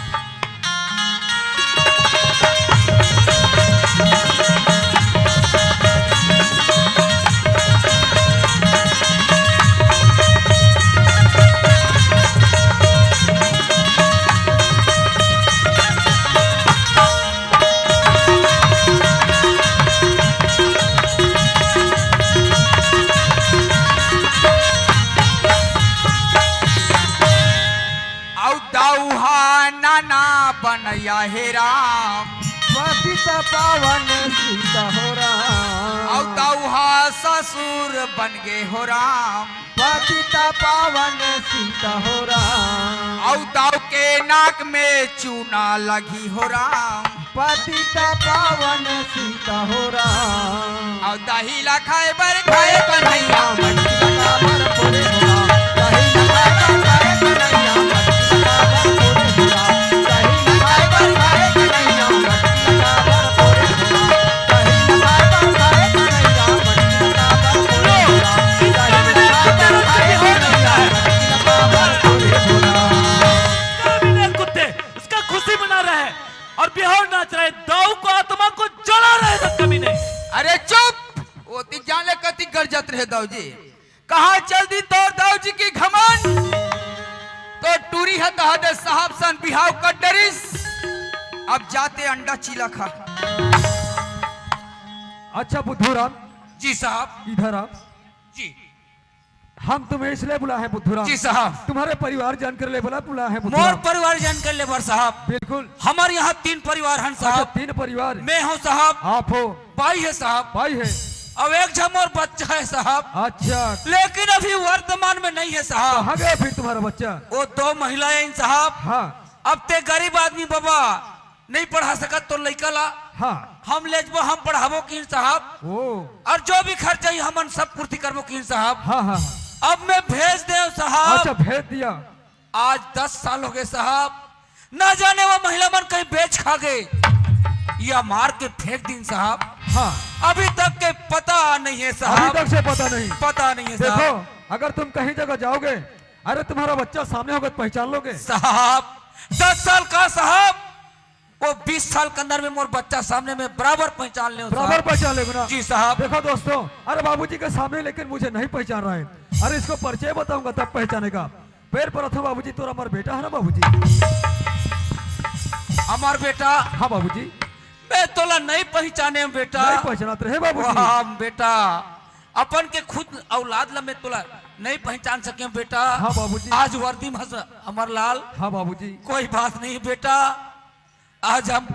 अउ दउहा नाना बनइया हे राम। पतित पावन सीता हो राम। अउ दउहा ससुर बन गे हो राम। पतित पावन सीता हो राम। अउ दाऊ के नाक में चूना लगी हो राम। पतित पावन सीता हो राम। अउ दही ला खाए बर खाए कन्हैया। मटकी ला काबर फोरे हो राम। दही ला खाए बर खाए कन्हैया। मटकी ला काबर फोरे हो राम। दही ला खाए बर खाए कन्हैया। मटकी ला काबर फोरे हो राम। दही ला खाए बर खाए कन्हैया। मटकी ला काबर फोरे हो राम। दही ला खाए बर खाए कन्हैया। मटकी ला काबर फोरे हो राम। कमीने कुत्ते, उसका खुशी मना रहा है और बिहाव नाच रहा है। दाऊ को, आत्मा को जला रहा है सब कमीने। अरे चुप! ओती जाने कति गरजत रहे दाऊ जी। कहाँ चल दी तोर दाऊ जी की घमंड? तो टूरी है तहदे साहब सन बिहाव कर डरिस। अब जाते अंडा चीला खा। अच्छा बुद्धू राम। जी साहब। इधर आओ। जी। हम तुम्हें इसलिए बुलाए हैं बुद्धू राम। जी साहब। तुम्हारे परिवार जानकर ले बुला, बुलाए हैं बुद्धू मोर राम। परिवार जानकर ले बर साहब। बिल्कुल। हमर यहाँ तीन परिवार हन अच्छा, साहब। तीन परिवार। मैं हूँ साहब। आप हो। बाई है साहब। बाई है। अउ एक झन मोर बच्चा है साहब। अच्छा। लेकिन अभी वर्तमान में नहीं है साहब। कहाँ गया फिर तुम्हारा बच्चा? वो दो महिलाएं हैं साहब। हाँ। अब ते गरीब आदमी बाबा, नहीं पढ़ा सकत तोर लइका ला। हाँ। हम लेजबो, हम पढ़ाबो किहिन साहब। ओ। अउ जो भी खर्चा ही हमन सब पूर्ति करबो किहिन साहब। हाँ, हाँ, हाँ। अब मैं भेज देंव साहब। अच्छा, भेज दिया। आज दस साल हो गए साहब, ना जाने वो महिला मन कहीं बेच खा गए या मार के फेंक दिन साहब। हाँ। अभी तक के पता नहीं है साहब। अभी तक से पता नहीं। पता नहीं है साहब। देखो, अगर तुम कहीं जगह जाओगे, अरे तुम्हारा बच्चा सामने होगा तो पहचान लोगे? साहब, दस साल का साहब, वो बीस साल के अंदर में मोर बच्चा सामने में बराबर पहचान लेंव बराबर साहब। पहचान लेंव ना? जी साहब। देखो दोस्तों, अरे बाबूजी के सामने लेकिन मुझे नहीं पहचान रहा है। अरे इसको परिचय बताऊंगा तब पहचानेगा। पैर परत हंव बाबूजी, तोर अमर बेटा है ना बाबूजी? अमर बेटा? हाँ बाबूजी। मैं तोला नहीं पहचानेंव बेटा। नहीं पहचानत रहे बाबूजी। वाह बेटा, अपन के खुद औलाद ला मैं तोला नहीं पहचान सकेंव बेटा। हाँ बाबूजी। आज वर्दी में हस अमर लाल। हाँ बाबूजी। कोई बात नहीं बेटा, आज हम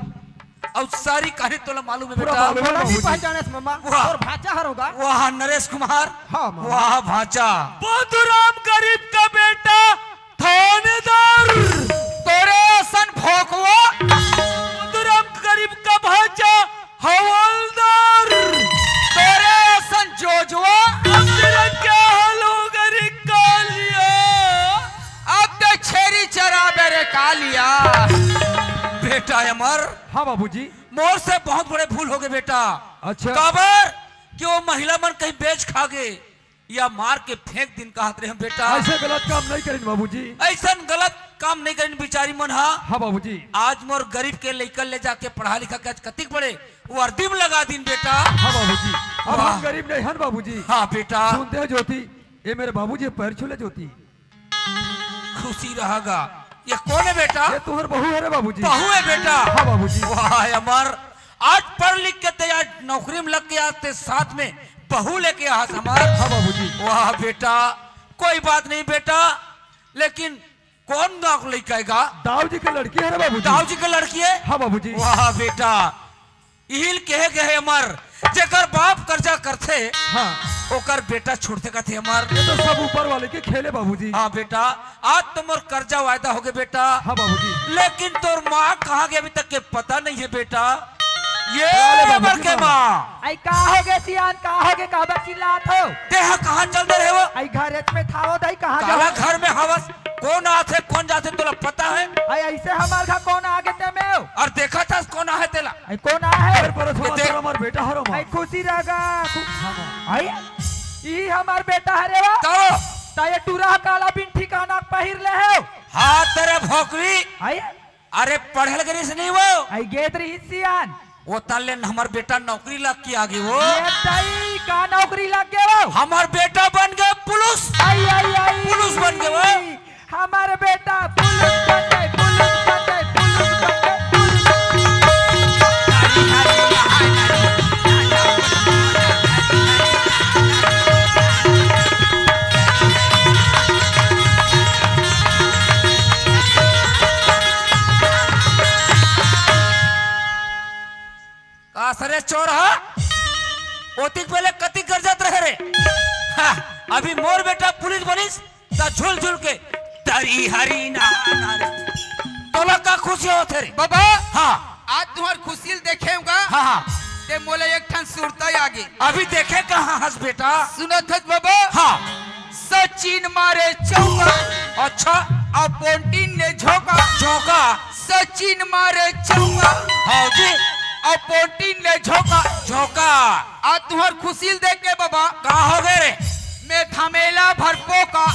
अउ सारी कहानी तोला मालूम हे पूरा बेटा। मालूम हे मोला नहीं बाबूजी। पहचानेस ममा, वाह। तोर भांचा हरव गा। वाह नरेश कुमार। हाँ, ममा। वाह भांचा। बुधुराम गरीब का बेटा थानेदार। तोरे असन भोकवा। बुधुराम गरीब का भांचा हवलदार। तोरे असन जोजवा। अब तेरा क्या हाल होगा रे कालिया? अब तो छेरी चराबे रे कालिया। बेटा अमर, हाँ बाबूजी। मोर से बहुत बड़े भूल होगे बेटा। अच्छा। काबर कि वो महिला मन कहीं बेच खा गे या मार के फेंक दिन कहत रहे हम बेटा। अइसे गलत काम नहीं करिन बाबूजी। अइसन गलत काम नहीं करिन बिचारी मन हा। हाँ बाबूजी। आज मोर गरीब के लइका ले जाके पढ़ा लिखा के आज कतिक बड़े वर्दी में लगा दिन बेटा। हाँ बाबूजी। अब वाह। हम गरीब नहीं हन बाबूजी। हाँ बेटा। सुनते हो ज्योति, ये मेरे बाबूजी पैर छू ले ज्योति। खुशी रहा गा। ये कोन हे बेटा? ये तुंहर बहू हरे बाबूजी। बहू हे बेटा? हाँ बाबूजी। वाह अमर, आज पढ़ लिख के ते आज नौकरी में लग के आज ते साथ में बहू लेके आहस हमार। हाँ बाबूजी। वाह बेटा, कोई बात नहीं बेटा, लेकिन कोन गाँव के लइका हे गा? दाऊ जी के लड़की हरे बाबूजी। दाऊ जी के लड़की हे? हाँ बाबूजी। वाह बेटा, इही ल कहे गे हे अमर, जेकर बाप करजा करथे, हाँ। ओकर बेटा छूटथे कथे अमर। ये तो सब ऊपर वाले के खेल हे बाबूजी। हाँ बेटा, आज तो मोर करजा वायदा होगे बेटा। हाँ बाबूजी। लेकिन तोर माँ कहाँ गे अभी तक के पता नहीं हे बेटा। ये अरे बाबूजी, अमर के माँ। माँ। अई का होगे सियान, का होगे, काबर चिल्लात हो? तेहा कहाँ चल दे रहे हो? अई घरेच में था वो दाई, कहाँ काला जाओ? घर में हवस, कोन आथे, कोन जाथे, तोला पता हे? अई अइसे हमार घर कोन आगे ते में हो? अउ देखत हस कोन आहे तेला? अई कोन आहे? अरे परसों ये देख। हमार बेटा हरो माँ। अई खुशी रह गा। खु-, हाँ, माँ। अई, ई हमार बेटा हरे वा। कहो। ता ये टूरा काला बिन ठिकाना पहिर ले हे। हाँ, तेरे भोकवी। अई। अरे पढ़े ल गे रिहिस नहीं वो। अई गे त रिहिस सियान। वो तले हमार बेटा नौकरी लग के आगे वो। ये दाई का नौकरी लग गे वो? हमार बेटा बन गे पुलिस। अई, अई, अई। पुलिस बन गे वो। हमार बेटा पुलिस बन गे, पुलिस बन गे, पुलिस बन गे, पुलिस। का सरे चोर हा? ओतिक पहले कतिक गरजत रहे रे? हा, अभी मोर बेटा पुलिस बनिस, त झुल झुल के तरी हरी ना, ना रे। तोला का खुशी होथे रे? बाबा, हाँ। आज तुंहर खुशी ल देखे हूँ गा, हाँ, हाँ। ते मोला एक ठन सुरता आगे। अभी देखे कहाँ हस बेटा? सुनत हस बाबा? हाँ। सचिन मारे चौका। अच्छा। अउ पोंटिंग ने झोंका। झोंका। सचिन मारे चौका। हाँ जी। अउ पोंटिंग ने झोंका। झोंका। आज तुंहर खुशी ल देख के बाबा। का होगे रे? मैं धमेला भर पोका।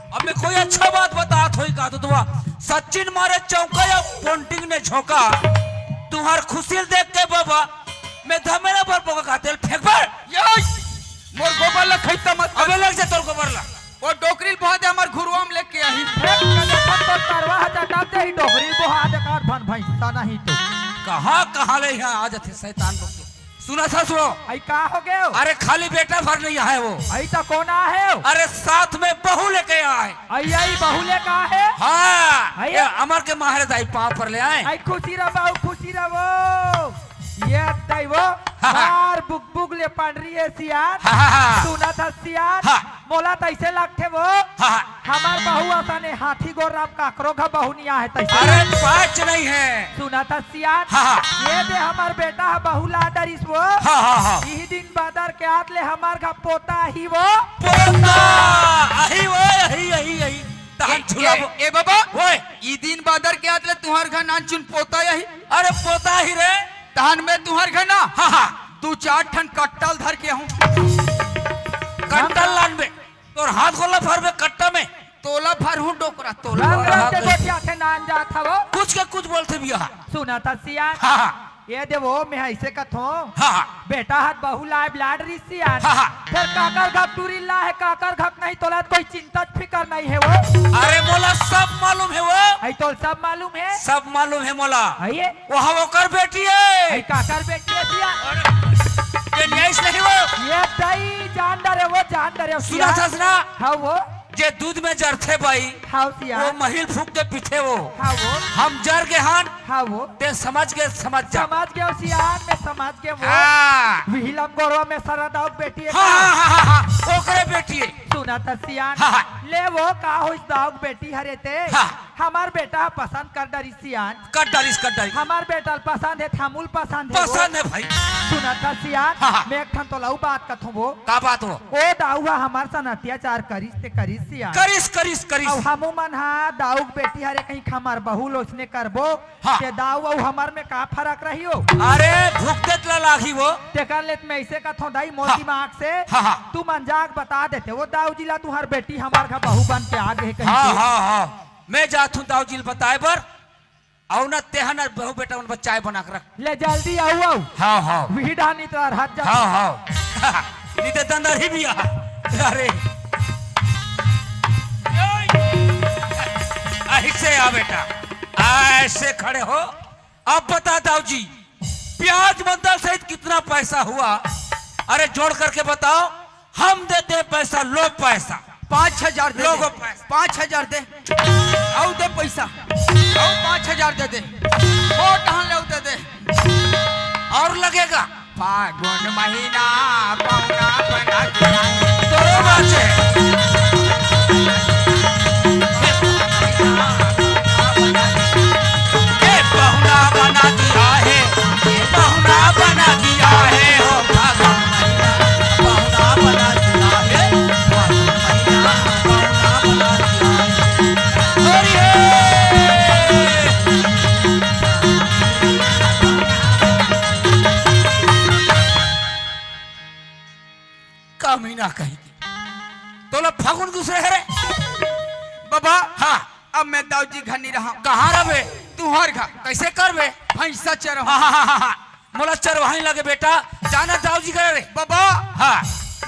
अब मैं कोई अच्छा बात बतात होही का तो तुंहर सचिन मारे चौका या पोंटिंग ने झोंका। तुंहर खुशी ल देख के बाबा, मैं धमेला भर पोका का तेल फेंक बर। ये मोर गोबर ला खइता मत कर। अबे लग जा तोर गोबर ला। वो डोकरी ल बोहा दे, हमार घुरुआ में लेके आही। फेंक के देखत तो तरवा ह चटाते ही डोकरी ल बोहा दे, काट भन भैंसा नहीं तो। कहाँ, कहाँ ले यहाँ आ जाथे शैतान लोग के। सुनत हस वो। अई का होगे हो? अरे खाली बेटा भर नहीं आहे वो। अई तो कोन आहे हो? अरे साथ में बहू लेके आए। अई, अई बहू लेके आए? हाँ, अई। ये अमर के माँ हरे दाई पाँव पर ले आए। अई खुशी रहो, खुशी रहो। ये दाई वो, हाँ, हाँ। बार बुक बुक ले पंडरी हे सियान। हाँ, हाँ, हाँ। सुनत हस सियान। हाँ। मोला तइसे लगथे वो। हाँ, हाँ। हमार बहू असन हे, हाथी गोर राम काकरो घर बहू नइ आहे तइसे। अरे, पाँच नहीं है। सुनत हस सियान। हाँ, हाँ। ये दे हमार बेटा ह बहू ला डरिस वो। हाँ, हाँ, हाँ। इही दिन बादर के आत ले हमार घर पोता आही वो। पोता आही वो, आही, आही, आही। तहन ए, झुलाबो। ए, ए बाबा। ओए। ई दिन बादर के आत ले तुंहर घर नानचुन पोता आही। अरे, पोता आही रे। तहन मैं तुंहर घर ना। हाँ, हाँ। दू चार ठन कट्टा ल धर के आहूँ। कट्टा ल लानबे। तोर हाथ गोला भरबे कट्टा में। तोला भरहूँ डोकरा, तोला। रंग रंग के गोठियाथे नान जात हवो। कुछ के कुछ बोलथे बिया। सुनत हस सियान। हाँ, हाँ। ये दे वो, मैं अइसे कथों। हाँ, हाँ। बेटा हर बहू लाए ब्लाड रही सियान। हाँ, हाँ। फेर काकर घर टूरी ला हे, काकर घर नहीं, तोला कोई चिंता फिकर नहीं हे वो। अरे मोला सब मालूम हे वो। अई तोला सब मालूम हे? सब मालूम हे मोला। अई ये? वो हा ओकर बेटी हे। अई काकर बेटी हे सियान? अरे, ये न्यायिस नहीं वो। ये दाई जान डरे वो, जान डरे वो सुनत हस ना? हाँ वो। जे दूध में जरथे बाई, हाँ सियान। वो महिल फूंक के पीथे वो। हाँ वो। हम जर गे हन, हाँ वो। ते समझ गे, समझ जा। समझ गे सियान, मैं समझ गे वो। हाँ। विहिलम गोरवा में सरा दाऊ के बेटी हे हाँ, का? हाँ, हाँ, हाँ, हाँ, ओकरे बेटी हे। सुनत हस सियान। हाँ, हाँ। ले वो का होइस दाऊ के बेटी हरे ते? हाँ। हमार बेटा ह पसंद कर डरिस सियान। कर डारिस, कर डारिस। हमार बेटा ल पसंद हे, हमू ल पसंद हे वो। पसंद हे भाई। सुनत हस सियान, हाँ, हाँ। मैं एक ठन तोला अउ बात कथों वो। का बात वो? ओ दाऊ ह हमार सन अत्याचार करिस ते करिस सियान। करिस, करिस, करिस। अउ हमू मन ह दाऊ के बेटी हरे कहीं हमार बहू ल ओइसने करबो, हाँ। ते दाऊ अउ हमार में का फरक रही हो? अरे, भुगते ला लागही वो। तेकर ले त मैं अइसे कथों दाई, मोर हाँ। दिमाग से हाँ, हाँ। तू मन जाके बता देते वो दाऊ जी ला, तुंहर बेटी हमार घर बहू बन के आ गे हे कहिके। हाँ, हाँ, हाँ। मैं जात हूँ दाऊ जी ल बताए बर, अउ न तेहा न बहू बेटा मन बर चाय बना के रख। ले जल्दी आऊ, आऊ। हाँ, हाँ। विही डानी तो हर हाथ जा। हाँ, हाँ। नी ते दंदर ही भी आ। अरे। ऐसे आ बेटा, ऐसे खड़े हो। अब बता दाऊ जी, प्याज मंदल सहित कितना पैसा हुआ? अरे जोड़ करके बताओ, हम देते हैं पैसा, लो पैसा। पाँच हजार दे दे। लोगो पैसा। पाँच हजार दे। अउ दे पैसा। अउ पाँच हजार दे दे। ओ टहन ले अउ दे दे। और लगेगा? फागुन महीना पहुना बना दिया है। तोरो बात है। ए पहुना बना दिया है, ए पहुना बना दिया है हो फागुन महीना, पहुना बना दिया है, फागुन महीना, पहुना बना दिया है। अरे हे! कमीना कहीं के। तोला फागुन घुसे हरे? बाबा, हाँ। अब मैं दाऊ जी घर नहीं रहा। कहाँ रहे? तुंहर घर। कैसे करबे? भैंसा चरहूँ। हाँ, हाँ, हाँ, हाँ, हाँ। मोला चरवाही लगे बेटा, जाना दाऊ जी घर रे। बाबा, हाँ।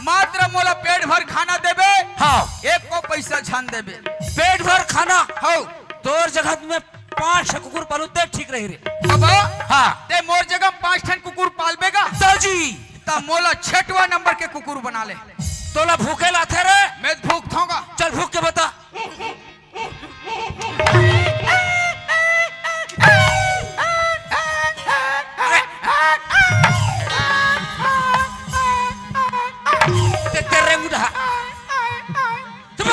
मात्र मोला पेट भर खाना देबे, हाँ। एको पैसा झन देबे। पेट भर खाना? हाँ। तोर जगह में पाँच ठे कुकुर पालू ते ठीक रही रे। बाबा, हाँ। ते मोर जगह पाँच ठन कुकुर पालबे गा? दाऊ जी। त मोला छठवा नंबर के कुकुर बना ले। तोला भूखे लाथे रे? मैं भूखथों गा। चल भूख के बता। ते, तेरे मुंडा। चुप।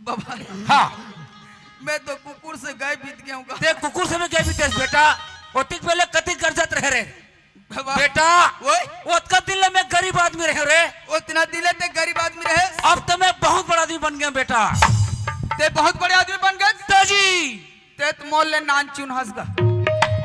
बाबा, हाँ। मैं तो कुकुर से गए बीत गया हूँ। ते कुकुर से भी गए बीतेस बेटा। ओतिक पहले कतिक गरजत रहे रे। बाबा। बेटा, ओए? ओतका दिन ले मैं गरीब आदमी रहे रे। ओतना दिन ले ते गरीब आदमी रहे। अब तो मैं बहुत बड़ा आदमी बन गया बेटा। ते बहुत बड़े आदमी बन गए? दाऊ जी। ते तो मोर ले नान चुन हस गा।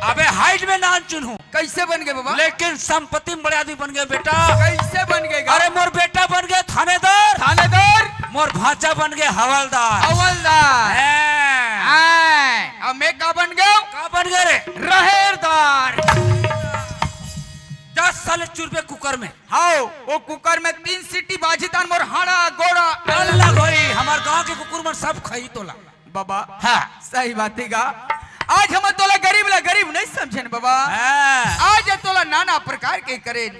अबे height में नान चुन हूँ। कैसे बन गए बाबा? लेकिन संपत्ति में बड़े आदमी बन गए बेटा। कैसे बन गए गा? अरे मोर बेटा बन गए थानेदार। थानेदार? मोर भांचा बन गए हवलदार। हवलदार। हैं। हैं। अब मैं का बन गए? का बन गए रे? रहेरदार। जा साले चुरबे कुकर में। हाओ, वो कुकर में तीन सीटी बाजी तान मोर हाड़ा गोड़ा अलग होई। हमार गांव के कुकुर मन सब खाई तोला। बाबा, हाँ। सही बात हे गा। आज हम तोला गरीब ला गरीब नहीं समझेन बाबा। हाँ। आज तोला नाना प्रकार के करेन।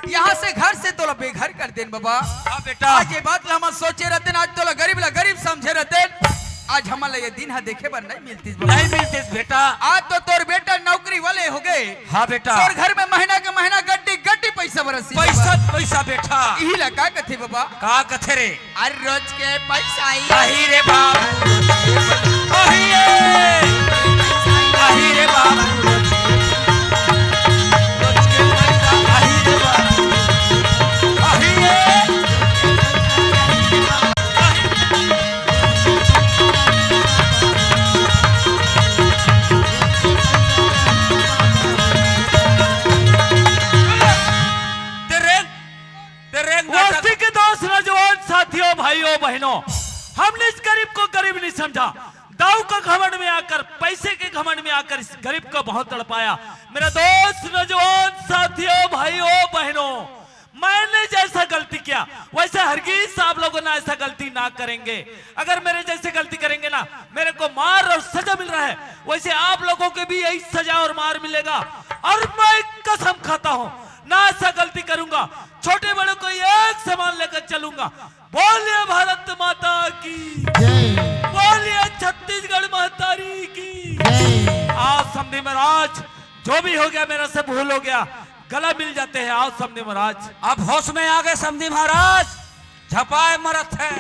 यहाँ से घर से तोला बेघर कर देन बाबा। हाँ बेटा। आज ये बात ला हम सोचे रहतेन, आज तोला गरीब ला गरीब समझे रहतेन। आज हमन ला ये दिन ह देखे बर नहीं मिलतिस बाबा। नहीं मिलतिस बेटा। आज तो तोर बेटा नौकरी वाले हो गए। हाँ बेटा। तोर घर में महीना के महीना गड्डी गड्डी पैसा बरसी पैसा, बाबा। पैसा बेटा। इही ला का कथे बाबा? का कथे रे? अरे रोज के पैसा ही। अही रे बाबू, अही रे, अही रे बाबू, रोज के पैसा, अही रे बाबू, अही रे। तेरे, तेरे नाटक। वस्ती के दोस्त, नौजवान साथियों, भाइयों, बहनों, हमने इस गरीब को गरीब नहीं समझा। दाऊ का घमंड में आकर, पैसे के घमंड में आकर इस गरीब को बहुत तड़पाया। मेरे दोस्त, नौजवान साथियों, भाइयों, बहनों, मैंने जैसा गलती किया, वैसे हरगिज आप लोगों ने ऐसा गलती ना करेंगे। अगर मेरे जैसे गलती करेंगे ना, मेरे को मार और सजा मिल रहा है, वैसे आप लोगों को भी यही सजा और मार मिलेगा। और मैं कसम खाता हूँ, ना ऐसा गलती करूंगा। छोटे बड़े को एक समान लेकर चलूंगा। बोलिए भारत माता की, जय बोलिए छत्तीसगढ़ महतारी की। जय आज समधी महाराज, जो भी हो गया, मेरा से भूल हो गया, गला मिल जाते हैं। आज समधी महाराज, अब होश में आ गए समधी महाराज। झपाए मरत है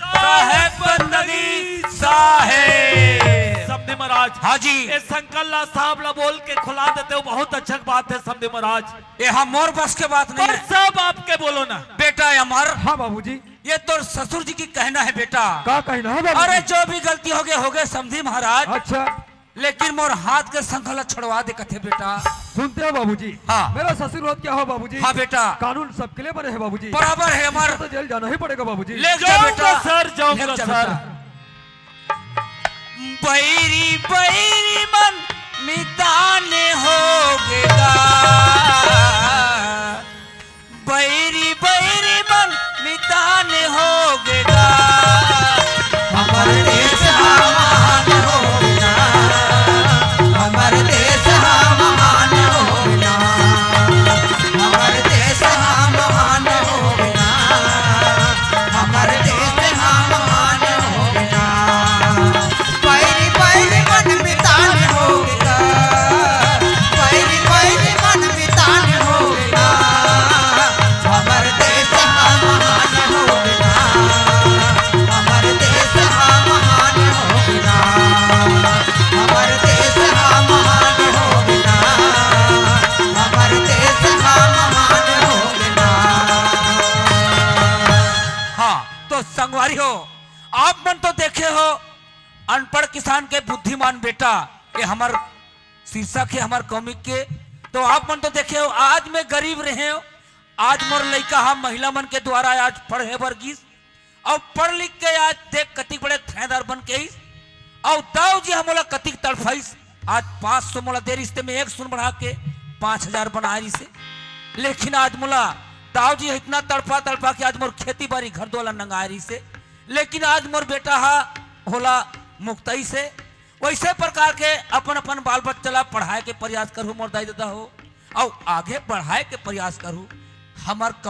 साहेब बंदगी साहेब। समधी महाराज, हाँ जी। ये शंकर ला साहब ला बोल के खुला देते हो, बहुत अच्छा बात है समधी महाराज। ये हम मोर बस के बात नहीं पर है। सब आपके बोलो ना। बेटा अमर, हाँ बाबूजी। ये तो ससुर जी की कहना है बेटा। का कहना है बाबूजी? अरे जो भी गलती हो गई, हो गए समधी महाराज। अच्छा। लेकिन मोर हाथ के संखला छुड़वा दे कथे बेटा। सुनते हो बाबूजी? हाँ। मेरा ससुर होत क्या हो बाबूजी? हाँ बेटा। कानून सबके लिए बने हैं बाबूजी। बराबर है अमर। तो जेल जाना ही पड़ेगा बाबूजी। ले जा बेटा। जाऊंगा सर, जाऊंगा ले जा सर। बेटा। बैरी बैरी मन मितान हो गेगा। बैरी बैरी मन मितान हो गेगा। हमर देश हा महान हो गेगा। हमर देश हा महान हो गेगा। हमर देश हा महान हो गेगा। हमर देश हा महान हो गेगा। पैरी पैरी मन मितान हो गेगा। पैरी पैरी मन मितान हो गेगा। हमर देश हा महान हो गेगा। हमर देश हा महान हो गेगा। हमर देश हा महान हो गेगा। हमर देश हा महान हो गेगा। हाँ, तो संगवारी हो, आप मन तो देखे हो अनपढ़ किसान के बुद्धिमान बेटा, ये हमर शीर्षक है हमर कॉमिक के। तो आप मन तो देखे हो, आज मैं गरीब रहे हो, आज मोर लइका हा महिला मन के द्वारा आज पढ़े बर गिस, अउ पढ़ लिख के आज देख कतिक बड़े थानेदार बन के आइस, अउ दाऊ जी हा मोला कतिक तड़फाइस। आज पाँच सौ मोला दे रिहिस ते मैं एक सुन बढ़ा के पाँच हजार बनाए रिहिस हे। लेकिन आज मोला दाऊ जी इतना तड़फा तड़फा के आज मोर खेती बारी घर दुआर नंगाए रिहिस हे। लेकिन आज मोर बेटा हा होला मुक्तई से। वैसे प्रकार के अपन अपन बाल बच्चा ला पढ़ाए के प्रयास करहू मोर दाई ददा हो, अउ आगे बढ़ाए के प्रयास करहू। हमर